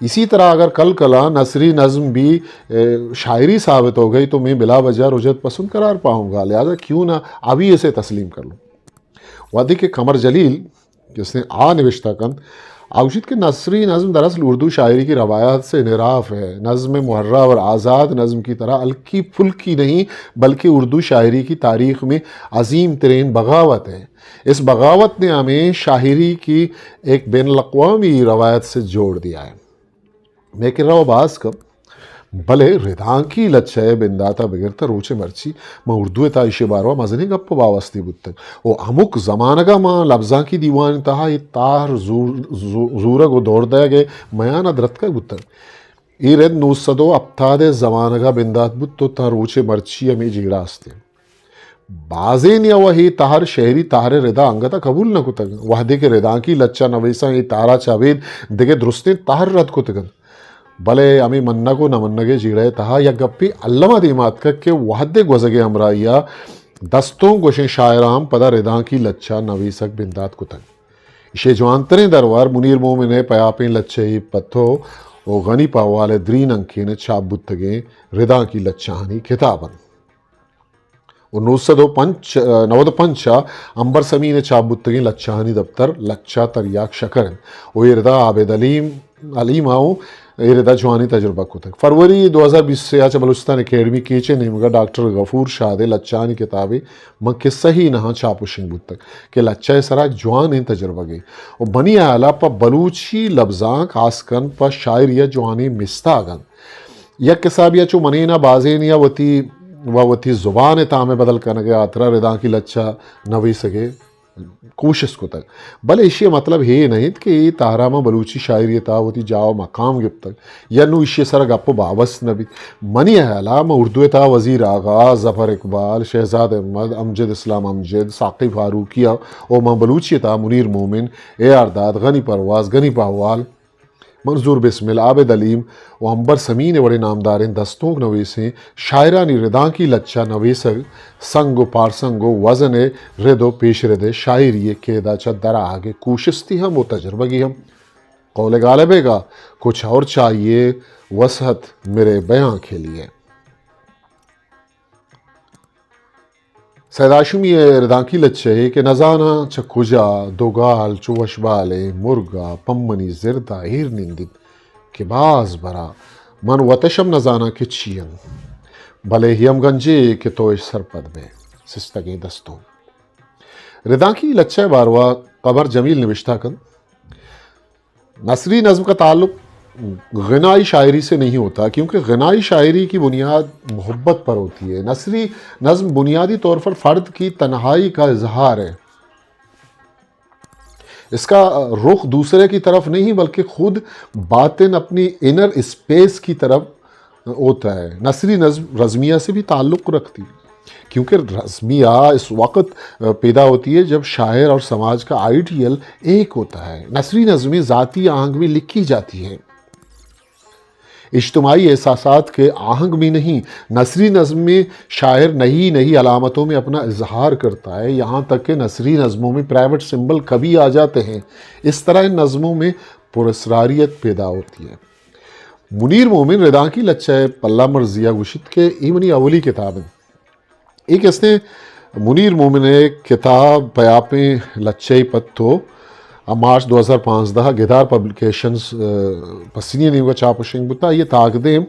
اسی طرح اگر کل کلا نثری نظم بھی، اے، شاعری ثابت ہو گئی تو میں بلا وجہ رجعت پسند قرار پاؤں گا، لہذا کیوں نہ ابھی اسے تسلیم کر لوں۔ وہدے کہ قمر جلیل کسیں آ نبشتہ کنت، آ گوشیت کہ نثری نظم دراصل اردو شاعری کی روایات سے انحراف ہے۔ نظم محرہ اور آزاد نظم کی طرح ہلکی پھلکی نہیں، بلکہ اردو شاعری کی تاریخ میں عظیم ترین بغاوت ہے۔ اس بغاوت نے ہمیں شاعری کی ایک بین الاقوامی روایت سے جوڑ دیا ہے۔ مئے کرا و باز کم، بلے ردانکی لچہ ءِ بندات ءَ بگر تہ روچ ءِ مرچی من اردو ءِ تہا ایشی ءِ باروا مزنیں گپ ءُ باوستے بوتگ ءُ ہمک زمانگ ءَ من لبزانکی دیوان ءِ تہا اے تہر زور-، زو-، زورگ ءُ دور دئیگ ءِ میان ءَ درتکگ بوتگ۔ اے رد نو سد ءُ ہپتاد ءِ زمانگ ءَ بندات بوت ءُ تاں روچ ءِ مرچی ہمے جیڑہ است انت۔ بازینی ءَ وَ اے تہر شعری تہر ءِ ردا انگت ءَ قبول نہ کتگ۔ وہدے کہ ردانکی لچہ نویساں اے تہر ءَ چہ ابید دگہ درستیں تہر رد کتگ انت، بلے ہمے منگ ءُ نہ منگ ءِ جیڑہ ءِ تہا یک گپے الم ءَ دیما اتکگ کہ وہدے گوزگ ءِ ہمراہی ءَ دستونک گوشیں شاعراں ہم پدا ردانکی لچہ نویسگ بندات کتگ۔ ایشی ءِ جوانتریں درور منیر مومن ءِ پیاپیں لچہ ءِ پتو ءُ غنی پہوال ءِ درین انکین ءَ چاپ بوتگیں ردانکی لچہانی کتاب انت۔ ءُ نو سد ءُ پنچ، نود ءُ پنچ ءَ امبر سمین ءِ چاپ بوتگیں لچہانی دپتر لچہ تریاک شکر انت ءُ اے ردا عابد علیم، علیم ءَ اوں اے ردا جوانیں تجربہ کتگ۔ فروری دو ہزار بیست ءَ چہ بلوچستان اکیڈمی کیچ ءِ نیمگ ءَ ڈاکٹر غفور شاد ءِ لچہانی کتابے من کسہ ئی نہاں چاپ ءُ شنگ بوتگ کہ لچہ ءِ سرا جوانیں تجربگے ءُ منی ہیال ءَ پہ بلوچی لبزانک ہاسکن پہ شاعری ءَ جوانیں مستاگ انت۔ یک حسابے ءَ چو منینا بازینی ءَ وتی ءُ وتی زبان ءِ تام ءِ بدل کنگ ءِ ہاترا ردانکی لچہ نویسگ ءِ کوشست کتگ، بلے ایشی ءِ مطلب اے نہ انت کہ اے تہر ءَ ماں بلوچی شاعری ءِ تہا وتی جاہ ءُ مقام گپتگ یا نوں ایشی ءِ سرا گپ ءُ باوست نہ بیت۔ منی ہیال ءَ ماں اردو ءِ تہا وزیر آغا، ظفر اقبال، شہزاد احمد، امجد اسلام امجد، ساقی فاروقی ءَ ءُ ماں بلوچی ءِ تہا منیر مومن، اے آر داد، غنی پرواز، غنی پہوال، منظور بسمل، عابد علیم ءُ امبر سمین ءِ وڑیں نامداریں دستونک نویسیں شاعرانی ردانکی لچہ نویسگ سنگ ءُ پارسنگ ءُ وزن ءِ رد ءُ پیش رد ءِ شاعری ءِ کید ءَ چہ در آہگ ءِ کوشستی ہم ءُ تجربگی ہم۔ قول غالب ءِ گا کچھ اور چاہیے وسعت میرے بیاں کے لیے۔ سید ہاشمی ءِ ردانکی لچہ ءَ کہ نزاناں چہ کجا دو گال چو وشبالیں مرگ ءَ پمنی زرد ءَ ایر نندیت کہ باز برا من وتش ہم نزاناں کہ چی انت، بلے ہیمگنجے کہ تو اش سرپد بئے۔ سستگیں دستونک۔ ردانکی لچہ ءِ باروا قمر جمیل نبشتہ کنت، نثری نظم کا تعلق غنائی شاعری سے نہیں ہوتا، کیونکہ غنائی شاعری کی بنیاد محبت پر ہوتی ہے۔ نثری نظم بنیادی طور پر فرد کی تنہائی کا اظہار ہے۔ اس کا رخ دوسرے کی طرف نہیں، بلکہ خود باطن، اپنی انر اسپیس کی طرف ہوتا ہے، نثری نظم رزمیہ سے بھی تعلق رکھتی ہے، کیونکہ رزمیہ اس وقت پیدا ہوتی ہے جب شاعر اور سماج کا آئیڈیل ایک ہوتا ہے۔ نثری نظمیں ذاتی آہنگ میں لکھی جاتی ہیں، اجتماعی احساسات کے آہنگ میں نہیں۔ نثری نظم میں شاعر نئی نئی علامتوں میں اپنا اظہار کرتا ہے، یہاں تک کہ نثری نظموں میں پرائیویٹ سمبل کبھی آ جاتے ہیں۔ اس طرح ان نظموں میں پراسراریت پیدا ہوتی ہے۔ منیر مومن ردانکی لچہ ءِ پلہ مرزی ءَ گوشیت کہ اے منی اولی کتاب انت۔ اے کہ استیں منیر مومن ءِ کتاب پیاپیں لچہ ءِ پتو، آ مارچ دو ہزار پانزدہ ءَ گدار پبلیکیشنز، ءَ، پسنی ءِ نیمگ ءَ چاپ و شنگ بوتا۔ آئی ءِ تاکدیم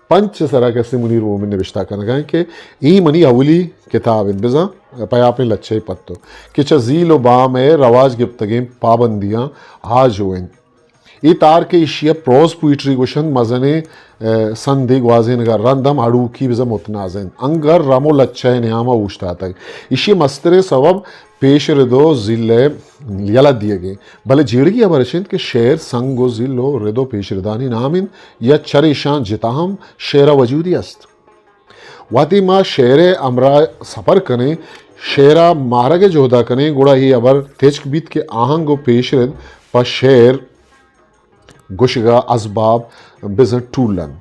پنچ ءِ سرا کہ استیں منیر مومن نبشتہ کنگا انت کہ اے منی اولی کتاب انت، بزاں پیاپیں لچہ ءِ پتو کہ چہ زیل و بام ءِ رواج گپتگیں پابندیاں آجو انت۔ اے تہر کہ ایشی ءَ پروز پوئٹری گوشنت، مزنیں، ءَ، سندے گوازینگ ءَ رند ہم ہڑوکی بزاں متنازع انت۔ انگہ رم و لچہ ءِ نیام ءَ اوشتاتگ۔ ایشی ءِ مستریں سوب پیش رد و زیل ءِ یلہ دیگ انت۔ بلے جیڑگی ہبر اش انت کہ شعر سنگ و زیل و رد و پیش ردانی نام انت یا چر ایشاں جتا ہم شعر ءَ وجودی است؟ وہدے ما شعر ءِ ہمراہ سفر کنیں، شعر ءَ مارگ ءِ جہد ءَ کنیں، گڑا اے ہبر تچک بیت کہ آہنگ و پیش رد پہ شعر گوشگ ءِ ازباب بزاں ٹول انت۔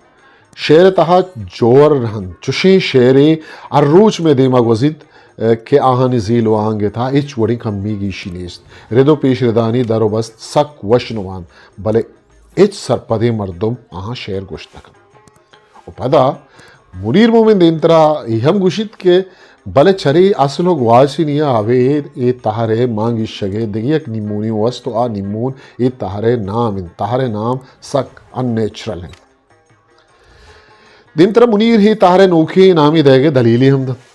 شعر ءِ تہا جوہر انت، چشیں شعرے ہر روچ مئے دیما گوزیت، ءَ، کہ آہانی زیل و آہنگ ءِ تہا ہچ وڑیں کمی گیشی نیست۔ رد و پیش ردانی در و بست سک وش نوانت، بلے ہچ سرپدیں مردم آہاں شعر گوشت نہ کنت۔ و پدا منیر مومن دیمترا اے ہم گوشیت کہ بلے چرے اصل و گواچنی ءَ ابید اے تہر ءِ مان گیشگ ءِ دگہ یک نیمونے است و آ نیمون اے تہر ءِ نام انت۔ تہر ءِ نام سک ان نیچرل انت۔ دیمترا منیر اے تہر ءِ نوکیں نامے دئیگ ءِ دلیلے ہم دنت۔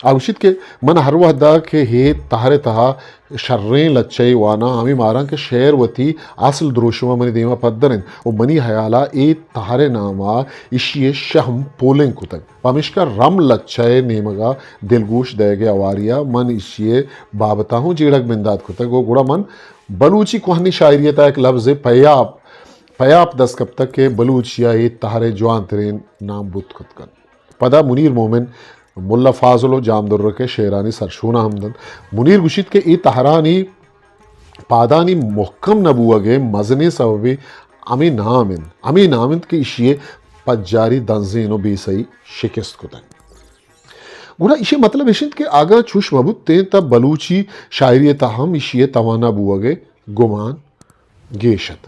آ گوشیت کہ من ہر وہدا کہ اے تہر ءِ تہا شریں لچہ یے واناں، ہمے ماراں کہ شعر وتی اصل دروشم ءَ منی دیما پدر انت و منی ہیال ءَ اے تہر ءِ نام ءَ ایشی ءِ شہم پولنگ کتگ۔ پمیشکا رم لچہ ءِ نیمگ ءَ دلگوش دئیگ ءِ ہواری ءَ من ایشی ءِ بابت ءَ ہوں جیڑگ بندات کتگ و گڑا من بلوچی کوہنیں شاعری ءِ تہا یک لبزے پیاپ، پیاپ دست کپتگ کہ بلوچی ءَ اے تہر ءِ جوانتریں نام بوت کت کنت۔ پدا منیر مومن ملا فاضل و جام درک ءِ شعرانی سرشون ءَ ہم دنت۔ منیر گوشیت کہ اے تہرانی پادانی مہکم نہ بوگ ءِ مزنیں سببے ہمے نام انت، ہمے نام انت کہ ایشی ءِ پجاری دنزین و بے سہی شکست کتگ۔ گڑا ایشی ءِ مطلب اش انت کہ اگاں چوش مہ بوتیں تہ بلوچی شاعری ءِ تہا ہم ایشی ءِ توانا بوگ ءِ گمان گیش ات۔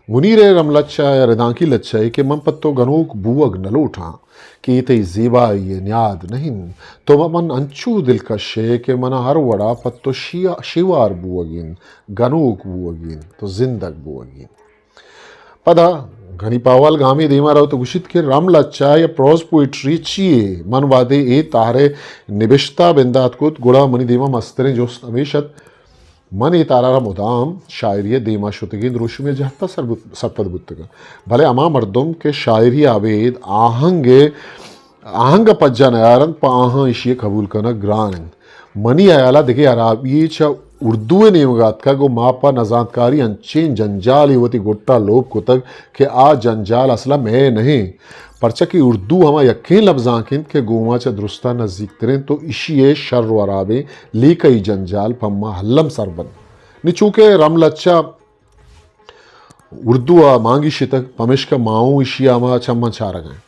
منیر ءِ رم لچہ یا ردانکی لچہ ءَ کہ من پہ تو گنوک بوگ نہ لوٹاں کہ اے تئی زیبائی ءِ نیاد نہ انت۔ تو پہ من انچو دلکش ئے کہ من ءَ ہر وڑا پہ تو شیا-، شیوار بوگ انت، گنوک بوگ انت، تو زندگ بوگ انت۔ پدا غنی پاہوال گامے دیما روت و گوشیت کہ رم لچہ یا پروز پوئٹری چی یے؟ من وہدے اے تہر ءِ نبشتہ بندات کت، گڑا منی دیما مستریں جست ہمیش ات، من اے تہر ءَ را مدام شاعری ءِ دیما شتگیں دروشمے ءِ جہت ءَ سر بوت-، سرپد بوتگاں۔ بلے ہما مردم کہ شاعری ءَ ابید آہنگ ءِ، آہنگ ءَ پجا نیارنت، پہ آہاں ایشی ءِ قبول کنگ گران انت۔ منی ہیال ءَ دگہ ہرابی یے چہ اردو ءِ نیمگ ءَ اتکگ و ما پہ نزانتکاری انچیں جنجالے وتی گٹ ءَ لوپ کتگ کہ آ جنجال اصل ءَ مئے نہ انت۔ پرچا کہ اردو ہما یکیں لبزانک انت کہ گوما چہ درستاں نزیکتر انت و ایشی ءِ شر و ہرابیں لیکہی جنجال پہ ما الم سر بنت۔ نی چونکہ رم لچہ اردو ءَ مان گیشتگ، پمیشکا ما اوں ایشی ءَ ہما چماں چارگ ءَ ایں۔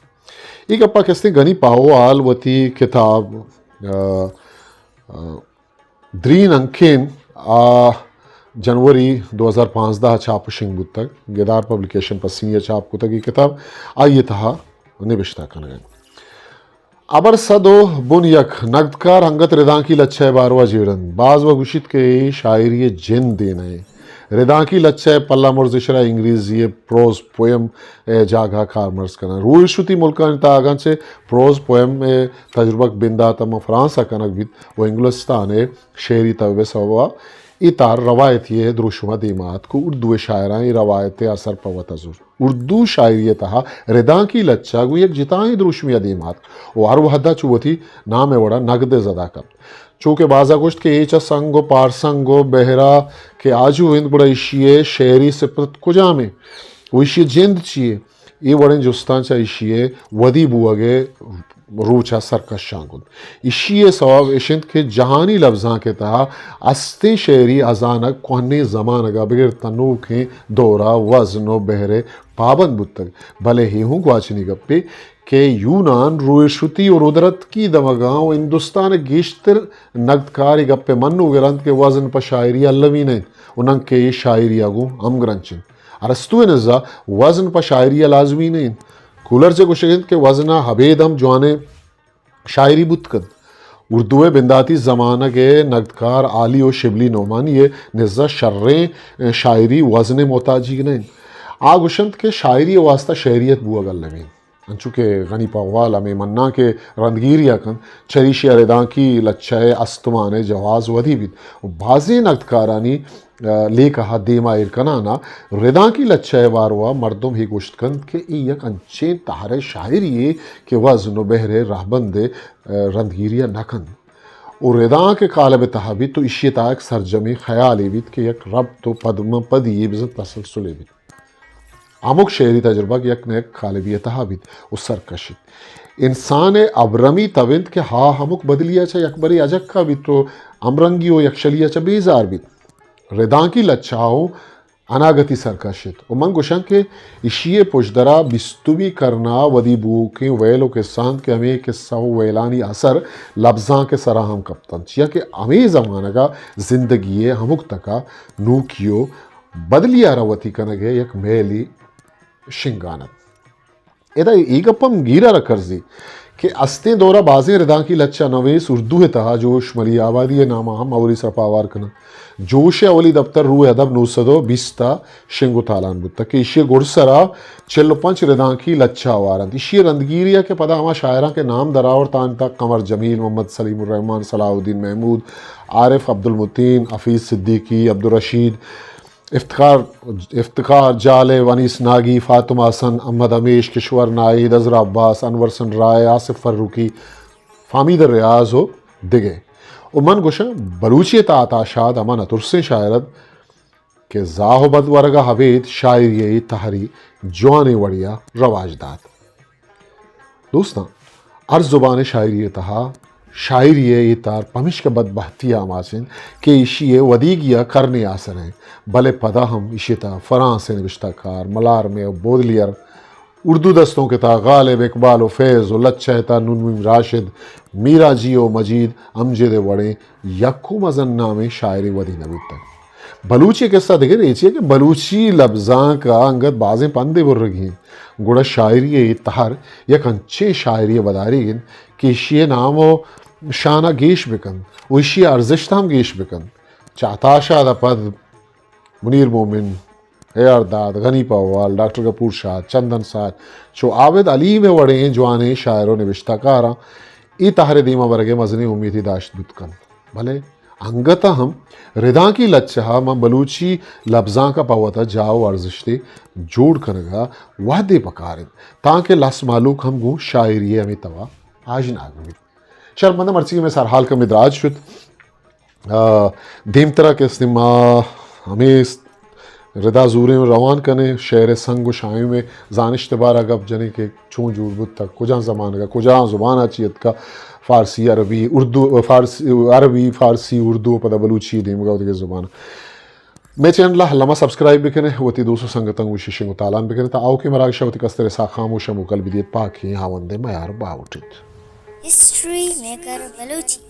اے گپ ءَ کہ استیں غنی پاہوال وتی کتاب، آ، آ، درین انکین آ جنوری دو ہزار پانزدہ ءَ چاپ و شنگ بوتگ، گدار پبلیکیشن پسنی ءَ چاپ کتگ۔ اے کتاب آئی ءِ تہا نبشتہ کنگ ءَ انت۔ ہبر سد و بن یک۔ نگدکار انگت ردانکی لچہ ءِ باروا جیڑ انت۔ باز و گوشیت کہ اے شاعری ءِ جندے نہ انت۔ ردانکی لچہ ءِ پلہ مرز اشرا انگریزی ءِ پروز پوئم ءِ جاگہ ءَ کارمرز کناں۔ رویش وتی ملکانی تہا اگاں چہ پروز پوئم ءِ تجربگ بندات ہم فرانس ءَ کنگ بیت و انگلستان ءِ شعری توب ءِ سوب ءَ اے تہر روایتی ءِ دروشم ءَ دیما اتک و اردو ءِ شاعراں اے روایت ءِ اثر پہ وت ءَ زرت۔ اردو شاعری ءِ تہا ردانکی لچہ گوں یک جتائیں دروشمے ءَ دیما اتک و ہر وہد ءَ چو وتی نام ءِ وڑا نگد ءِ زد ءَ کپت۔ چو کہ بازا گوشت کہ اے چہ سنگ و پارسنگ و بہرا کہ آجو انت، گڑا ایشی ءِ شعری سپت کجام انت و ایشی ءِ جند چی انت؟ اے وڑیں جستاں چہ ایشی ءِ ودی بوگ ءِ روچ ءَ سرکشاں کنت۔ ایشی ءِ سوب اش انت کہ جہانی لبزانک ءِ تہا استیں شعری ہزانگ کوہنیں زمانگ ءَ بگر تاں نوکیں دور ءَ وزن ءُ بحر ءِ پابند بوتگ، بلے اے ہوں گواچنی گپے کہ یونان، روئے شتی ءُ رودرتکی دمگاں ءُ ہندوستان ءِ گیشتر نگدکار اے گپ ءِ منوگر انت کہ وزن پہ شاعری المی نہ انت ءُ ننکہ اے شاعری ءَ گوں ہمگرنچ انت۔ ارسطو ءِ نزا وزن پہ شاعری ءَ لازمی نہ انت۔ کولرچ ءِ گوشگ انت کہ وزن ءَ ابید ہم جوانیں شاعری بوت کنت۔ اردو ءِ بنداتی زمانگ ءِ نگدکار عالی ءُ شبلی نعمانی ءِ نزا شریں شاعری وزن ءِ محتاجیگ نہ انت۔ آ گوشنت کہ شاعری ءِ واستہ شعریت بوگ المی انت۔ انچو کہ غنی پاگوال ہمے مناں کہ رندگیری ءَ کنت، چریشی ءَ ردانکی لچہ ءِ استمان ءِ جواز ودی بیت ءُ بازیں نگدکارانی، آ، لیکہ ءَ دیم ءَ ایر کنان ءَ ردانکی لچہ ءِ باروا مردم اے گوشت کنت کہ اے یک انچیں تہر ءِ شاعری یے کہ وزن ءُ بحر ءِ رہبند ءِ، آ، رندگیری ءَ نہ کنت ءُ ردانک ءِ قالب ءِ تہا بیت ءُ ایشی ءِ تہا یک سرجمیں خیالے بیت کہ یک ربط ءُ پدمن پدی یے بزاں تسلسلے بیت۔ ہمک شعری تجربگ یک نہ یک قالبی ءِ تہا بیت ءُ سرکش ایت۔ انسان ءِ ابرمی تب انت کہ آ ہمک بدلی ءَ چہ یکبرے اجکہ بیت ءُ ہمرنگی ءُ یکشلی ءَ چہ بیزار بیت۔ ردانکی لچہ ءَ اناگتی سرکش ایت ءُ من گوشاں کہ ایشی ءِ پژدر ءَ بیستمی کرن ءَ ودی بوؤکیں ویل ءُ کسہ انت کہ ہمے کسہ ءُ ویلانی اثر لبزانک ءِ سرا ہم کپت انت، چیا کہ ہمے زمانگ ءَ زندگی ءِ ہمک تک ءَ نوکی ءُ بدلی ءَ را وتی کنگ ءِ یک میلے شنگان ات۔ ادا اے گپ ہم گیر ءَ را کرزی کہ استیں دور ءَ بازیں ردانکی لچہ نویس اردو ءِ تہا جوش ملی آبادی ءِ نام ءَ ہم اولی سرپاہ ہوار کننت۔ جوش ءِ اولی دپتر روح ادب نو سد ءُ بیست ءَ شنگ ءُ تالان بوتگ کہ ایشی ءِ گڈسر ءَ چل ءُ پنچ ردانکی لچہ ہوار انت۔ ایشی ءِ رندگیری ءَ کہ پدا ہما شاعراں کہ نام درآورت آنت، قمر جمیل، محمد سلیم الرحمن، صلاح الدین محمود، عارف عبدالمتین، حفیظ صدیقی، عبدالرشید، افتخار، افتخار جالب، انیس ناگی، فاطمہ حسن، احمد ہمیش، کشور ناہید، عذرا عباس، انور حسن رائے، آصف فروقی، فہمید ریاض ءُ دگہ۔ ءُ من گوشاں، بلوچی ءِ تہا عطا شاد ہما نترسیں شاعر ات کہ زاہ ءُ بد ورگ ءَ ابید شاعری ءِ اے تہری جوانیں وڑے ءَ رواج دات۔ دوستاں، ہر زبان ءِ شاعری ءِ تہا شاعری ءِ اے تہر پمیشکا بدبہتی ءِ آماچ انت کہ ایشی ءِ ودیگی ءَ کرنے آسر انت، بلے پدا ہم ایشی ءِ تہا فرانس ءِ نبشتہ کار ملارمے ءُ بودلیئر، اردو دستونک ءِ تہا غالب، اقبال ءُ فیض ءُ لچہ ءِ تہا نون میم راشد، میرا جی ءُ مجید امجد ءِ وڑیں یک ءُ مزن نامیں شاعرے ودی نہ بوتگ۔ بلوچی ءِ کسہ دگہ ریچے کہ بلوچی لبزانک ءَ انگت بازیں پندے برگی انت، گڑا شاعری ءِ اے تہر یک انچیں شاعری ءِ وداریگ انت کہ ایشی ءِ نام ءُ شان ءَ گیش بہ کنت ءُ ایشی ءِ ارزشت ہم گیش بہ کنت۔ چہ عطا شاد ءَ پد منیر مومن، اے آر داد، غنی پاہوال، ڈاکٹر گپور شاد، چندن ساچ، چو عابد حلیم ءِ وڑیں جوانیں شاعر ءُ نبشتہ کاراں اے تہر ءِ دیم ءَ برگ ءِ مزنیں امیتے داشت بوت کنت۔ بلے انگت ءَ ہم ردانکی لچہ ءَ ماں بلوچی لبزانک ءَ پہ وت ءَ جاہ ءُ ارزشتے جوڑ کنگ ءَ وہدے پکار انت، تانکہ لس مہلوک ہم گوں شاعری ءِ ہمے تب ءَ آژناگ بہ بیت۔ شرمندہ مرچی ہمے سرحال کمے دراج شت۔ آ، دیمترا کہ استیں ما ہمے ردا زوریں ءُ روان کنیں، شعر ءِ سنگ ءُ شاہیم ءِ زانشت ءِ بارہ ءَ گپ جنیں کہ چون جوڑ بوتگ، کجام زمانگ ءَ، کجام زبان ءَ چی اتکا، فارسی، عربی، اردو، فارسی، عربی، فارسی، اردو، پدا بلوچی، دیمگا ءُ دگہ زبان۔ مئے چینل ءَ الما سبسکرائب بکنے، وتی دوست ءُ سنگتاں گوں شیئر ءُ تالان بکنے، تا آؤکیں مراگش ءَ وتی کستر ءِ ساہ خاموش ءَ موکل بدیت، پاکیں ہاوند ءِ میار باہوٹ ایت۔ History maker Balochi.